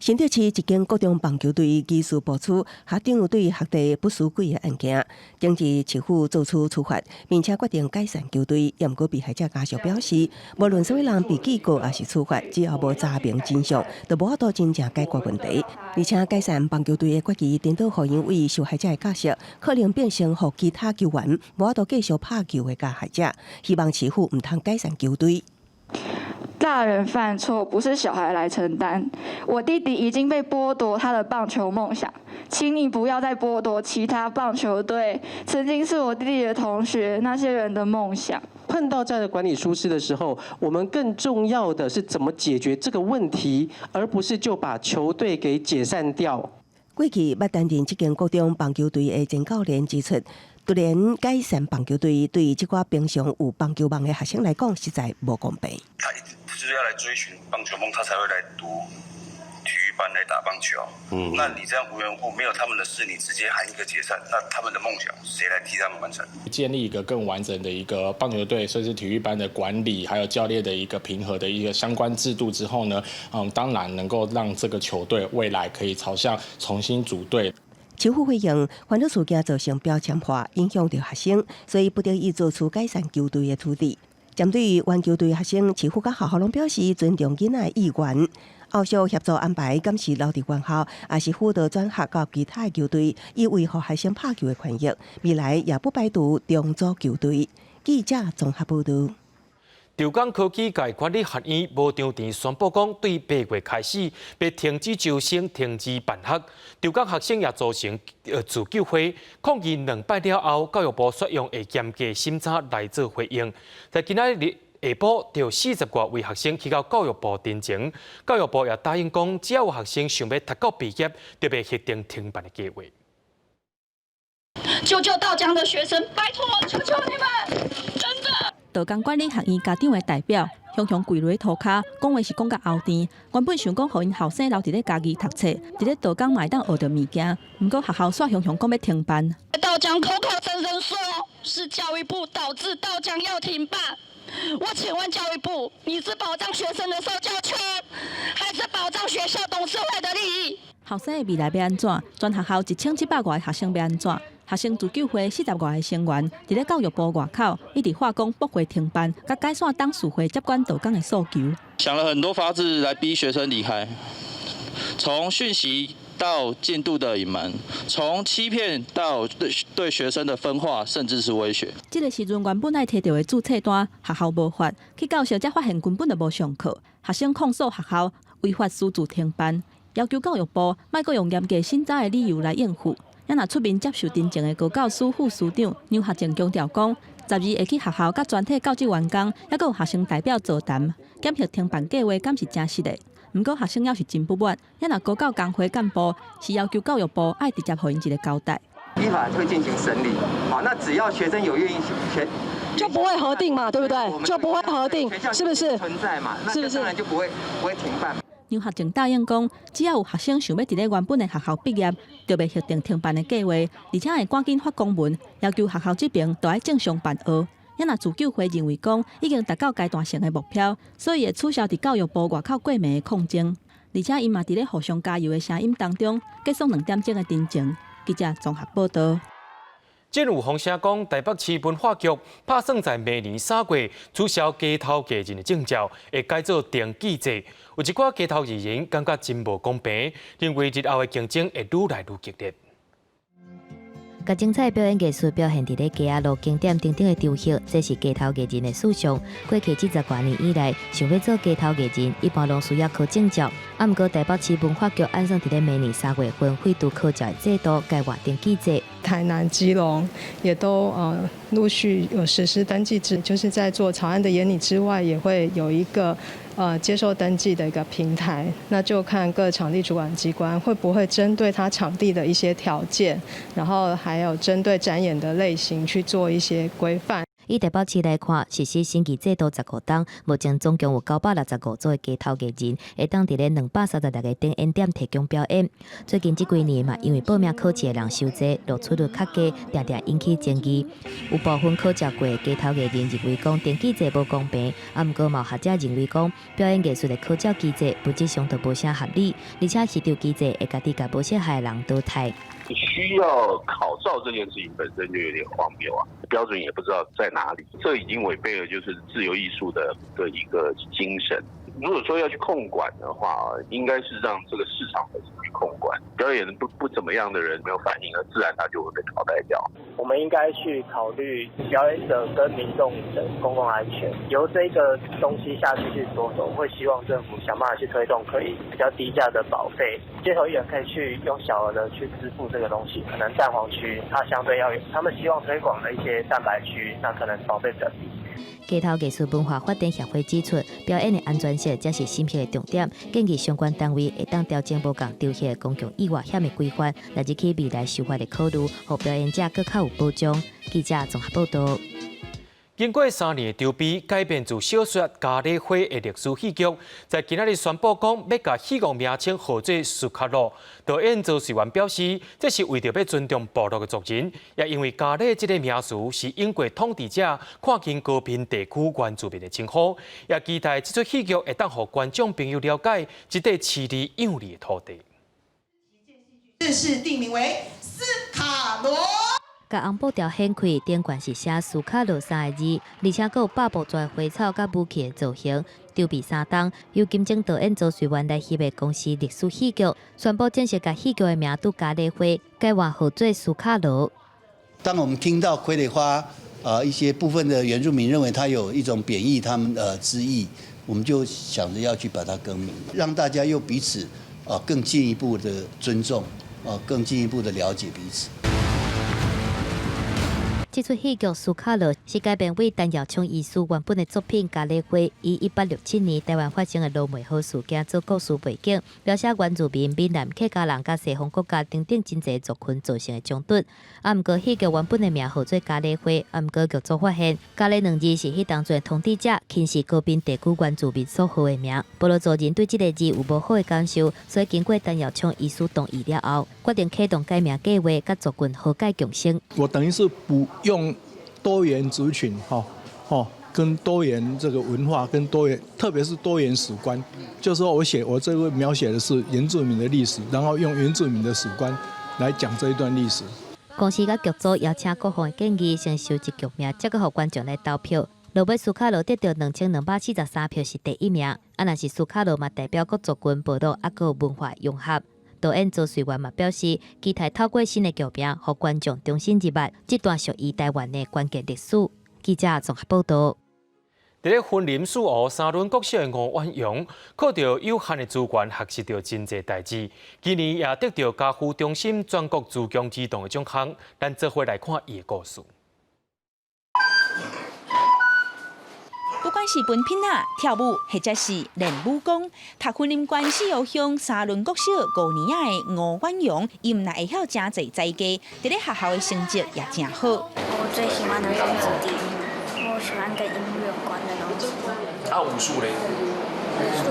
新竹市一間國中棒球隊疑似爆出學長對學弟不守規的案件，前日市府做出處罰，並且決定解散球隊。毋過被害者家屬表示，無論啥物人被記過抑是處罰，只要無查明真相，就無法度真正解決問題。而且解散棒球隊的決議，顛倒予因為受害者的家屬，可能變成予其他球員無法度繼續拍球的加害者。希望市府毋通解散球隊。大人犯錯不是小孩來承擔。我弟弟已經被剝奪他的棒球夢想，請你不要再剝奪其他棒球隊曾經是我弟弟的同學那些人的夢想。碰到這樣的管理疏失的時候，我們更重要的是怎麼解決這個問題，而不是就把球隊給解散掉。過去捌擔任這間國中棒球隊的前教練指出，突然解散棒球隊，對這寡平常有棒球夢的學生來講，實在無公平。他一直就是要來追尋棒球夢，他才會來讀體育班來打棒球。那你這樣無緣無故沒有他們的事，你直接喊一個解散，那他們的夢想誰來替他們完成？建立一個更完整的一個棒球隊，甚至體育班的管理，還有教練的一個評核的一個相關制度之後呢，當然能夠讓這個球隊未來可以朝向重新組隊。市府回應，煩惱事件造成標籤化，影響著學生，所以不得已做出解散球隊的處置。針對原球隊學生，市府佮學校攏表示尊重囡仔的意願，後續協助安排暫時留佇原校，抑是輔導轉學到其他的球隊，以維護學生拍球的權益。未來也不排除重組球隊。記者綜合報導。長江科技界管理學院無張田宣布講，對8月開始，欲停止招生、停止辦學。長江學生也組成自救會抗議2擺了後，教育部煞用會嚴格審查來做回應。在今仔日下晡，就40外位學生去到教育部陳情，教育部也答應講，只要有學生想欲讀到畢業，就欲核定停辦的計劃。救救道江的學生，拜託，求求你們，真的。道江管理學院家長的代表，雄雄跪落塗跤，講話是講甲喉甜。原本想講予𪜶後生留佇咧嘉義讀冊，佇咧道江嘛會當學著物件。毋過學校煞雄雄講欲停辦。道江口口聲聲說是教育部導致道江要停辦，我請問教育部，你是保障學生的受教權，還是保障學校董事會的利益？後生的未來欲按怎？全學校1700外個學生欲按怎？學生自救會40外個成員，佇咧教育部外口一直喊講駁回停辦，佮解散董事會接管道江的訴求。想了很多法子來逼學生離開，從訊息到進度的隱瞞，從欺騙到對學生的分化，甚至是威脅。這个時陣原本愛提著的註冊單，學校無發，去到時才發現根本就無上課。學生控訴學校違法私自停辦，要求教育部莫閣用嚴格審查的理由來應付。也若出面接受陳情的高教司副司長楊學正強調講，12會去學校佮全體教職員工，抑閣有學生代表座談，檢核停辦計劃敢是誠實的。毋過學生猶是真不滿，也若高教工會幹部是要求教育部愛直接予𪜶一个交代。依法會進行審理，好，那只要學生有願意簽，就不會核定嘛，對不對？就不會核定，是不是？存在嘛，那當然就不會停辦。楊學正答應講，只要有學生想欲佇咧原本的學校畢業，就袂核定停辦的計劃，而且會趕緊發公文，要求學校這邊都愛正常辦學。也若自救會認為講，已經達到階段性的目標，所以會取消佇教育部外口過暝的抗爭。而且𪜶嘛佇咧互相加油的聲音當中，結束2點鐘的陳情。記者綜合報道。政府風聲講，台北市文化局拍算在明年3月取消街頭藝人的證照，會改做登記制。有一寡街頭藝人感覺真無公平，認為日後的競爭會愈來愈激烈。共精彩表演藝術表現佇咧街仔路景點等等的場合，這是街頭藝人的事項。過去這十外年以來，想欲做街頭藝人，一般攏需要考證照。啊，毋過台北市文化局按算佇咧明年3月份廢除考照的制度，改換登記制。台南、基隆也都陸續有實施登記制，就是在做草案的研擬之外，也會有一個接受登記的一個平台。那就看各場地主管機關會不會針對他場地的一些條件，然後還有針對展演的類型去做一些規範。以台北市來看，實施新規制度15冬，目前總共有965組的街頭藝人，會當佇咧236個展演點提供表演。最近這幾年嘛，因為報名考試的人傷濟，錄取率較低，定定引起爭議。有部分考照過的街頭藝人認為講登記制無公平，啊，毋過嘛有學者認為講表演藝術的考照機制本質上就無啥合理，而且市場機制會家己共無適合的人淘汰。需要考照這件事情本身就有點荒謬啊，標準也不知道在哪裡，這已經違背了就是自由藝術的一個精神。如果說要去控管的話，應該是讓這個市場本身去控管。表演不怎麼樣的人沒有反應，而自然他就會被淘汰掉。我們應該去考慮表演者跟民眾的公共安全，由這個東西下去去着手，會希望政府想辦法去推動可以比較低價的保費，街頭藝人可以去用小額的去支付這個東西。可能蛋黃區它相對要有，他們希望推廣的一些蛋白區，那可能保費比較低。街頭藝術文化發展協會指出，表演的安全性才是審核的重點，建議相關單位會當調整無仝場合的公共意外險的規範，來入去未來修法的考慮，予表演者閣較有保障。記者綜合報道。經過3年的籌備，改編自小說《咖喱花》的歷史戲劇，在今仔日宣布講，欲共戲劇名稱號做斯卡羅。導演周瑞元表示，這是為著欲尊重部落的族人，也因為咖喱這个名詞是英國統治者看輕高屏地區原住民的稱呼，也期待這齣戲劇會當予觀眾朋友了解這塊飼你養你的土地。正式定名為斯卡羅。共紅布條掀開，頂懸是寫斯卡羅三个字，而且閣有百步蛇花草佮武器的造型。籌備3冬，由金鐘導演周瑞元來翕的公視歷史戲劇，宣布正式共戲劇的名拄咖喱花改換號做斯卡羅。當我們聽到傀儡花，一些部分的原住民認為它有一種貶義他們的之意，我們就想着要去把它更名，讓大家又彼此更進一步的尊重，更進一步的了解彼此。這齣戲劇《斯卡羅》是改編為陳耀聰醫師原本的作品《咖喱花》，以1867年台灣發生的羅眉河事件做故事背景，描寫原住民、閩南客家人佮西方國家等等真濟族群造成的衝突。啊，毋過戲劇原本的名號做《咖喱花》，啊，毋過劇組發現“咖喱”兩字是彼當陣統治者輕視高屏地區原住民所號的名，部落族人對這个字有無好的感受，所以經過陳耀聰醫師同意了後，決定啟動改名計劃，佮族群和解共生。我等於是補用多元族群，哈，哦，跟多元這個文化，跟多元，特別是多元史觀，就是說我寫我這個描寫的是原住民的歷史，然後用原住民的史觀來講這一段歷史。公司佮劇組邀請各方的建議，先收集劇名，再閣予觀眾來投票。落尾斯卡羅得著2243票是第一名。啊，若是斯卡羅嘛代表各族群部落，猶閣文化融合。導演周瑞元嘛表示，期待透過新的劇名，予觀眾重新入捌這段屬於台灣的關鍵歷史。記者綜合報導。佇咧雲林四湖沙崙國小的吳婉容，靠著有限的資源學習著真濟代誌。今年也得著家扶中心全國自強兒童的獎項。咱做伙來看伊的故事。不管是分品仔、跳舞，或者是練武功，讀雲林縣四湖鄉沙崙國小五年仔的吳婉容，伊毋但會曉誠濟才藝，佇咧學校的成績也誠好。我最喜歡的是子弟，我喜歡跟音樂有關的東西。啊，武術咧？武術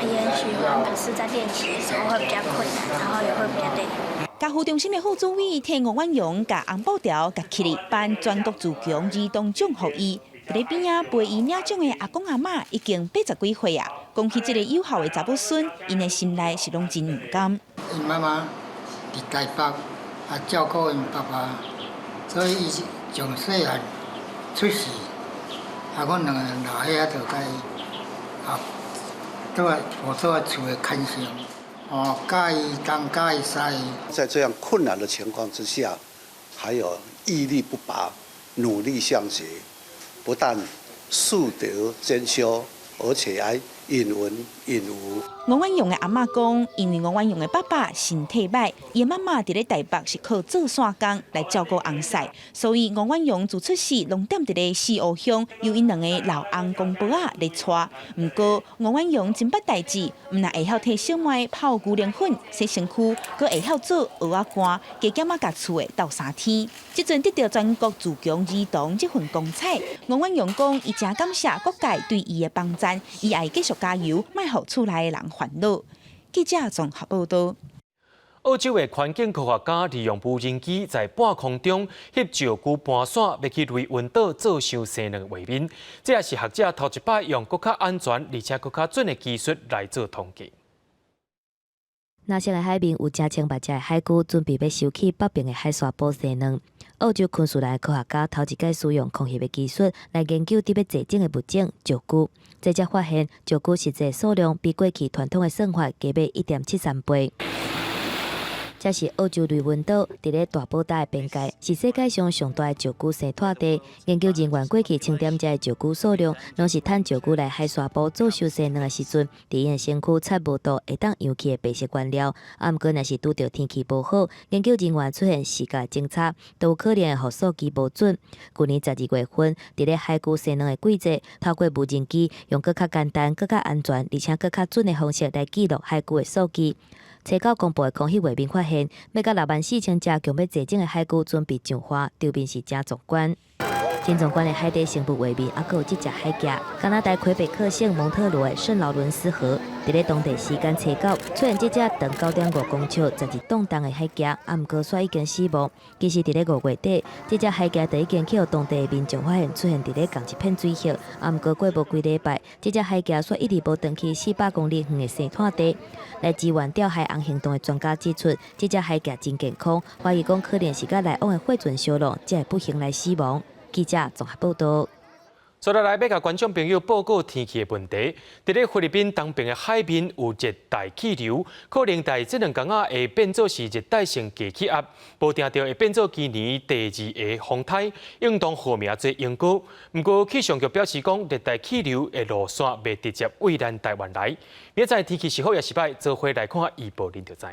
也喜歡，可是在練習的時候會比較困難，然後也會比較累。家扶中心的副主委替吳婉容共紅布條共起來，頒全國自強兒童獎予伊。佇咧邊仔陪伊領獎的阿公阿嬤已經80幾歲啊，講起這个有孝的查某孫，𪜶的心內是攏真毋甘。𪜶媽媽佇台北啊照顧𪜶爸爸，所以伊從細漢出世，啊，阮兩个老伙仔就共伊啊，倒來負責厝的牽線，哦，教伊東教伊西。在這樣困難的情況之下，還有毅力不拔，努力向學。不但樹德兼修，而且還允文允武。吳婉容的阿嬤講，因為吳婉容的爸爸身體䆀，伊的媽媽佇咧台北是靠做散工來照顧翁婿，所以吳婉容自出世攏踮佇咧四湖鄉，由𪜶兩个老翁公婆仔咧帶。毋過吳婉容真捌代誌，毋但會曉替小妹泡牛奶粉、洗身軀，閣會曉做蚵仔乾，加減仔共厝的鬥三天。這陣得著全國自強兒童這份光彩，吳婉容講，伊誠感謝各界對伊的幫贊，伊愛繼續加油，莫予厝內的人煩惱。記者綜合報導。澳洲的環境科學家利用無人機在半空中翕石龜盤徙，欲去雷雲島做岫生卵的畫面。這也是學者頭一擺用閣較安全而且閣較準的技術來做統計。藍色的海面有成千萬隻的海龜，準備欲收去北邊的海沙埔生卵。澳洲昆士蘭科學家頭一擺使用空翕的技術來研究佇欲坐種的物種石龜，這才發現石龜實際數量比過去傳統的算法加欲1.73倍。這是澳洲雷雲島佇咧大堡礁的邊界，是世界上上大的石龜生湠地。研究人員過去清點這个石龜數量，攏是趁石龜來海沙埔做岫生卵的時陣，佇𪜶的身軀插無度會當揚起的白色原料。啊，毋過若是拄著天氣無好，研究人員出現視覺偵差，都有可能會予數據無準。舊年12月份，佇咧海龜生卵的季節，透過無人機，用閣較簡單、閣較安全，而且閣較準的方式來記錄海龜的數據。初九公布的空翕畫面發現，欲甲6萬4千隻強欲坐種的海龜準備上岸，場面是誠壯觀。真壯觀的海底生物畫面，猶閣有這隻海蜈。加拿大魁北克省蒙特羅的聖勞倫斯河，佇咧當地時間初九，出現這隻長9.5公尺、12磅重的海蜈，啊，毋過煞已經死亡。其實佇咧5月底，這隻海蜈就已經去予當地的民眾發現出現佇咧仝一片水域，啊，毋過過無幾禮拜，這隻海蜈煞一直無轉去400公里遠的生湠地。來支援釣海翁行動的專家指出，這隻海蜈真健康，懷疑講可能是佮來往的貨船相撞，才會不幸來死亡。記者綜合報導。接落來欲共觀眾朋友報告天氣的問題。佇咧菲律賓東邊的海面有熱帶氣流，可能佇這兩工仔會變做是熱帶性低氣壓，無定著會變做今年第二个風颱，應當號名做英哥。毋過氣象局表示講，熱帶氣流的路線袂直接對咱台灣來。明仔載天氣是好抑是䆀，做伙來看預報，恁就知。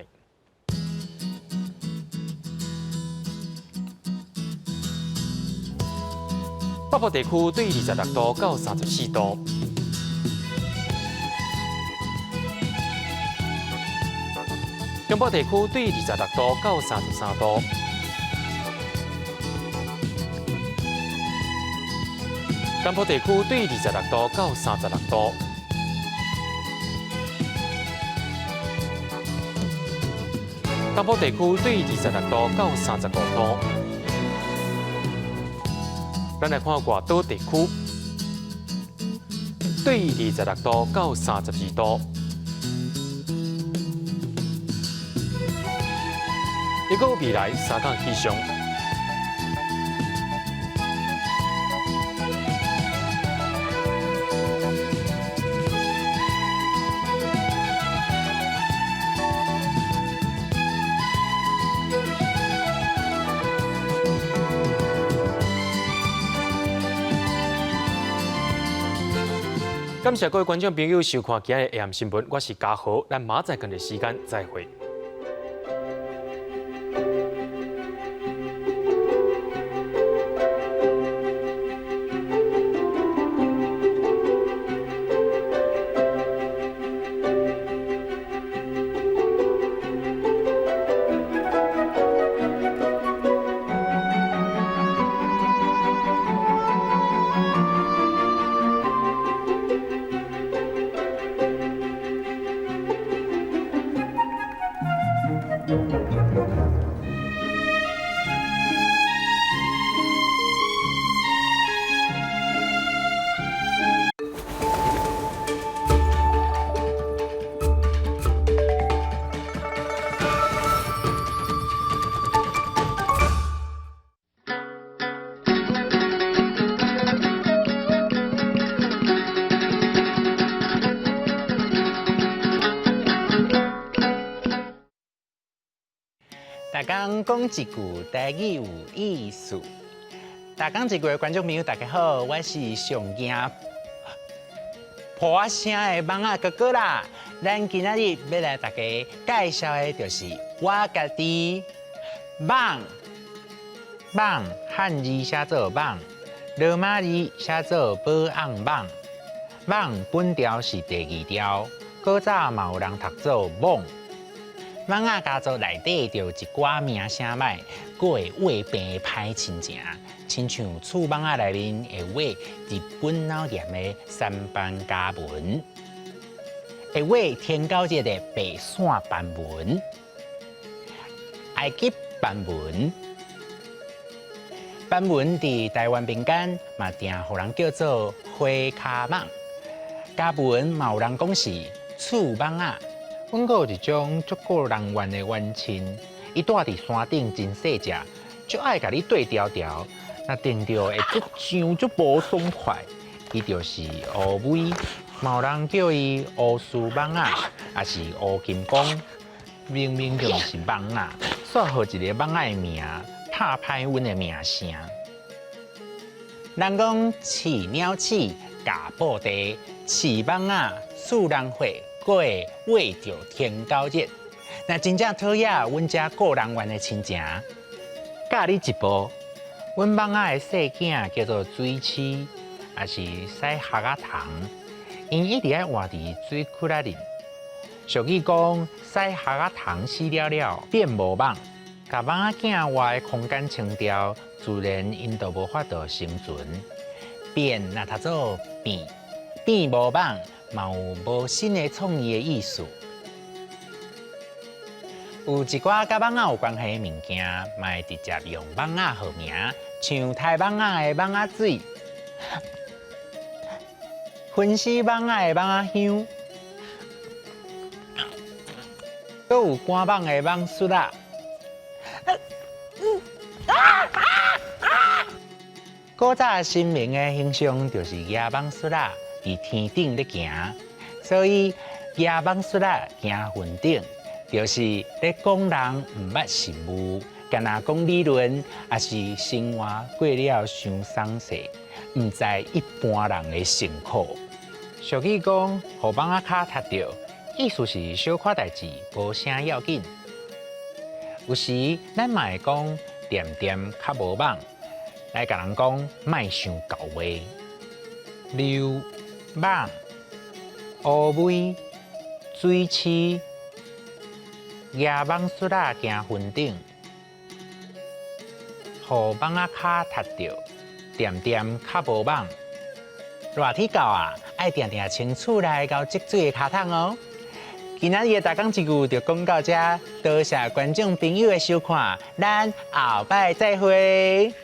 北部地區對26度到34度。中部地區對26度到33度。南部地區對26度到36度。東部地區對26度到35度。咱來看外島地區，對26度到32度。一個未來三天氣象。感謝各位觀眾朋友收看今日的 AM 新聞，我是嘉豪，咱明仔載仝個時間再會。逐工講一句台語有意思。逐工一句的觀眾朋友，大家好，我是上驚破聲的蠓仔哥哥啦。咱今仔日欲來大家介紹的，就是我家己蠓。蠓漢字寫做蠓，羅馬字寫做保甕蠓。蠓本調是第二調，古早嘛有人讀做蠓。蠓仔家族內底就有一寡名聲䆀，閣會畫病的歹親情，親像刺蠓仔內面會畫日本腦炎的三斑家紋，會畫天狗節的白線斑紋、埃及斑紋。斑紋佇台灣民間嘛，定予人叫做花跤蠓。家紋嘛有人講是刺蠓仔。阮閣有一種足顧人怨的冤親，伊蹛佇山頂真細隻，足愛共你對調調，若定著會足癢足無爽快。伊就是烏龜，嘛有人叫伊烏絲蠓仔，抑是烏金剛。明明就毋是蠓仔，煞予一個蠓仔的名，拍歹阮的名聲。人講飼鳥鼠，咬布袋，飼蠓仔，欶人血。閣會畫著天狗日，若真正討厭阮遮顧人怨的親情，教你一步，阮蠓仔的細囝叫做水鼠，抑是屎礐仔蟲，𪜶一直愛活佇水窟仔裡。俗語講，屎礐仔蟲死了了變無蠓，共蠓仔囝活的空間清掉，自然𪜶就無法度生存。變若讀做變，變無蠓。嘛有無新的創意的意思。有一寡佮蠓仔有關係的物件，嘛會直接用蠓仔號名，像刣蠓仔的蠓仔水，熏死蠓仔的蠓仔香，閣有趕蠓的蠓術仔。古早神明的形象就是舉蠓術仔。佇天頂咧行，所以舉蠓術仔行雲頂，就是咧講人毋捌實物，敢若講理論，抑是生活過了傷鬆勢，毋知一般人的辛苦。俗語講，予蠓仔跤踢著，意思是小可代誌無啥要緊。有時咱嘛會講恬恬較無蠓，來共人講莫傷厚話。溜蠓、烏龜、水鼠、蜈蠓術仔行雲頂，予蠓仔跤踢著，恬恬較無蠓。熱天到啊，愛定定清厝內𠢕積水的跤桶哦。今仔日的大港一句就講到這，多謝觀眾朋友的收看，咱後擺再會。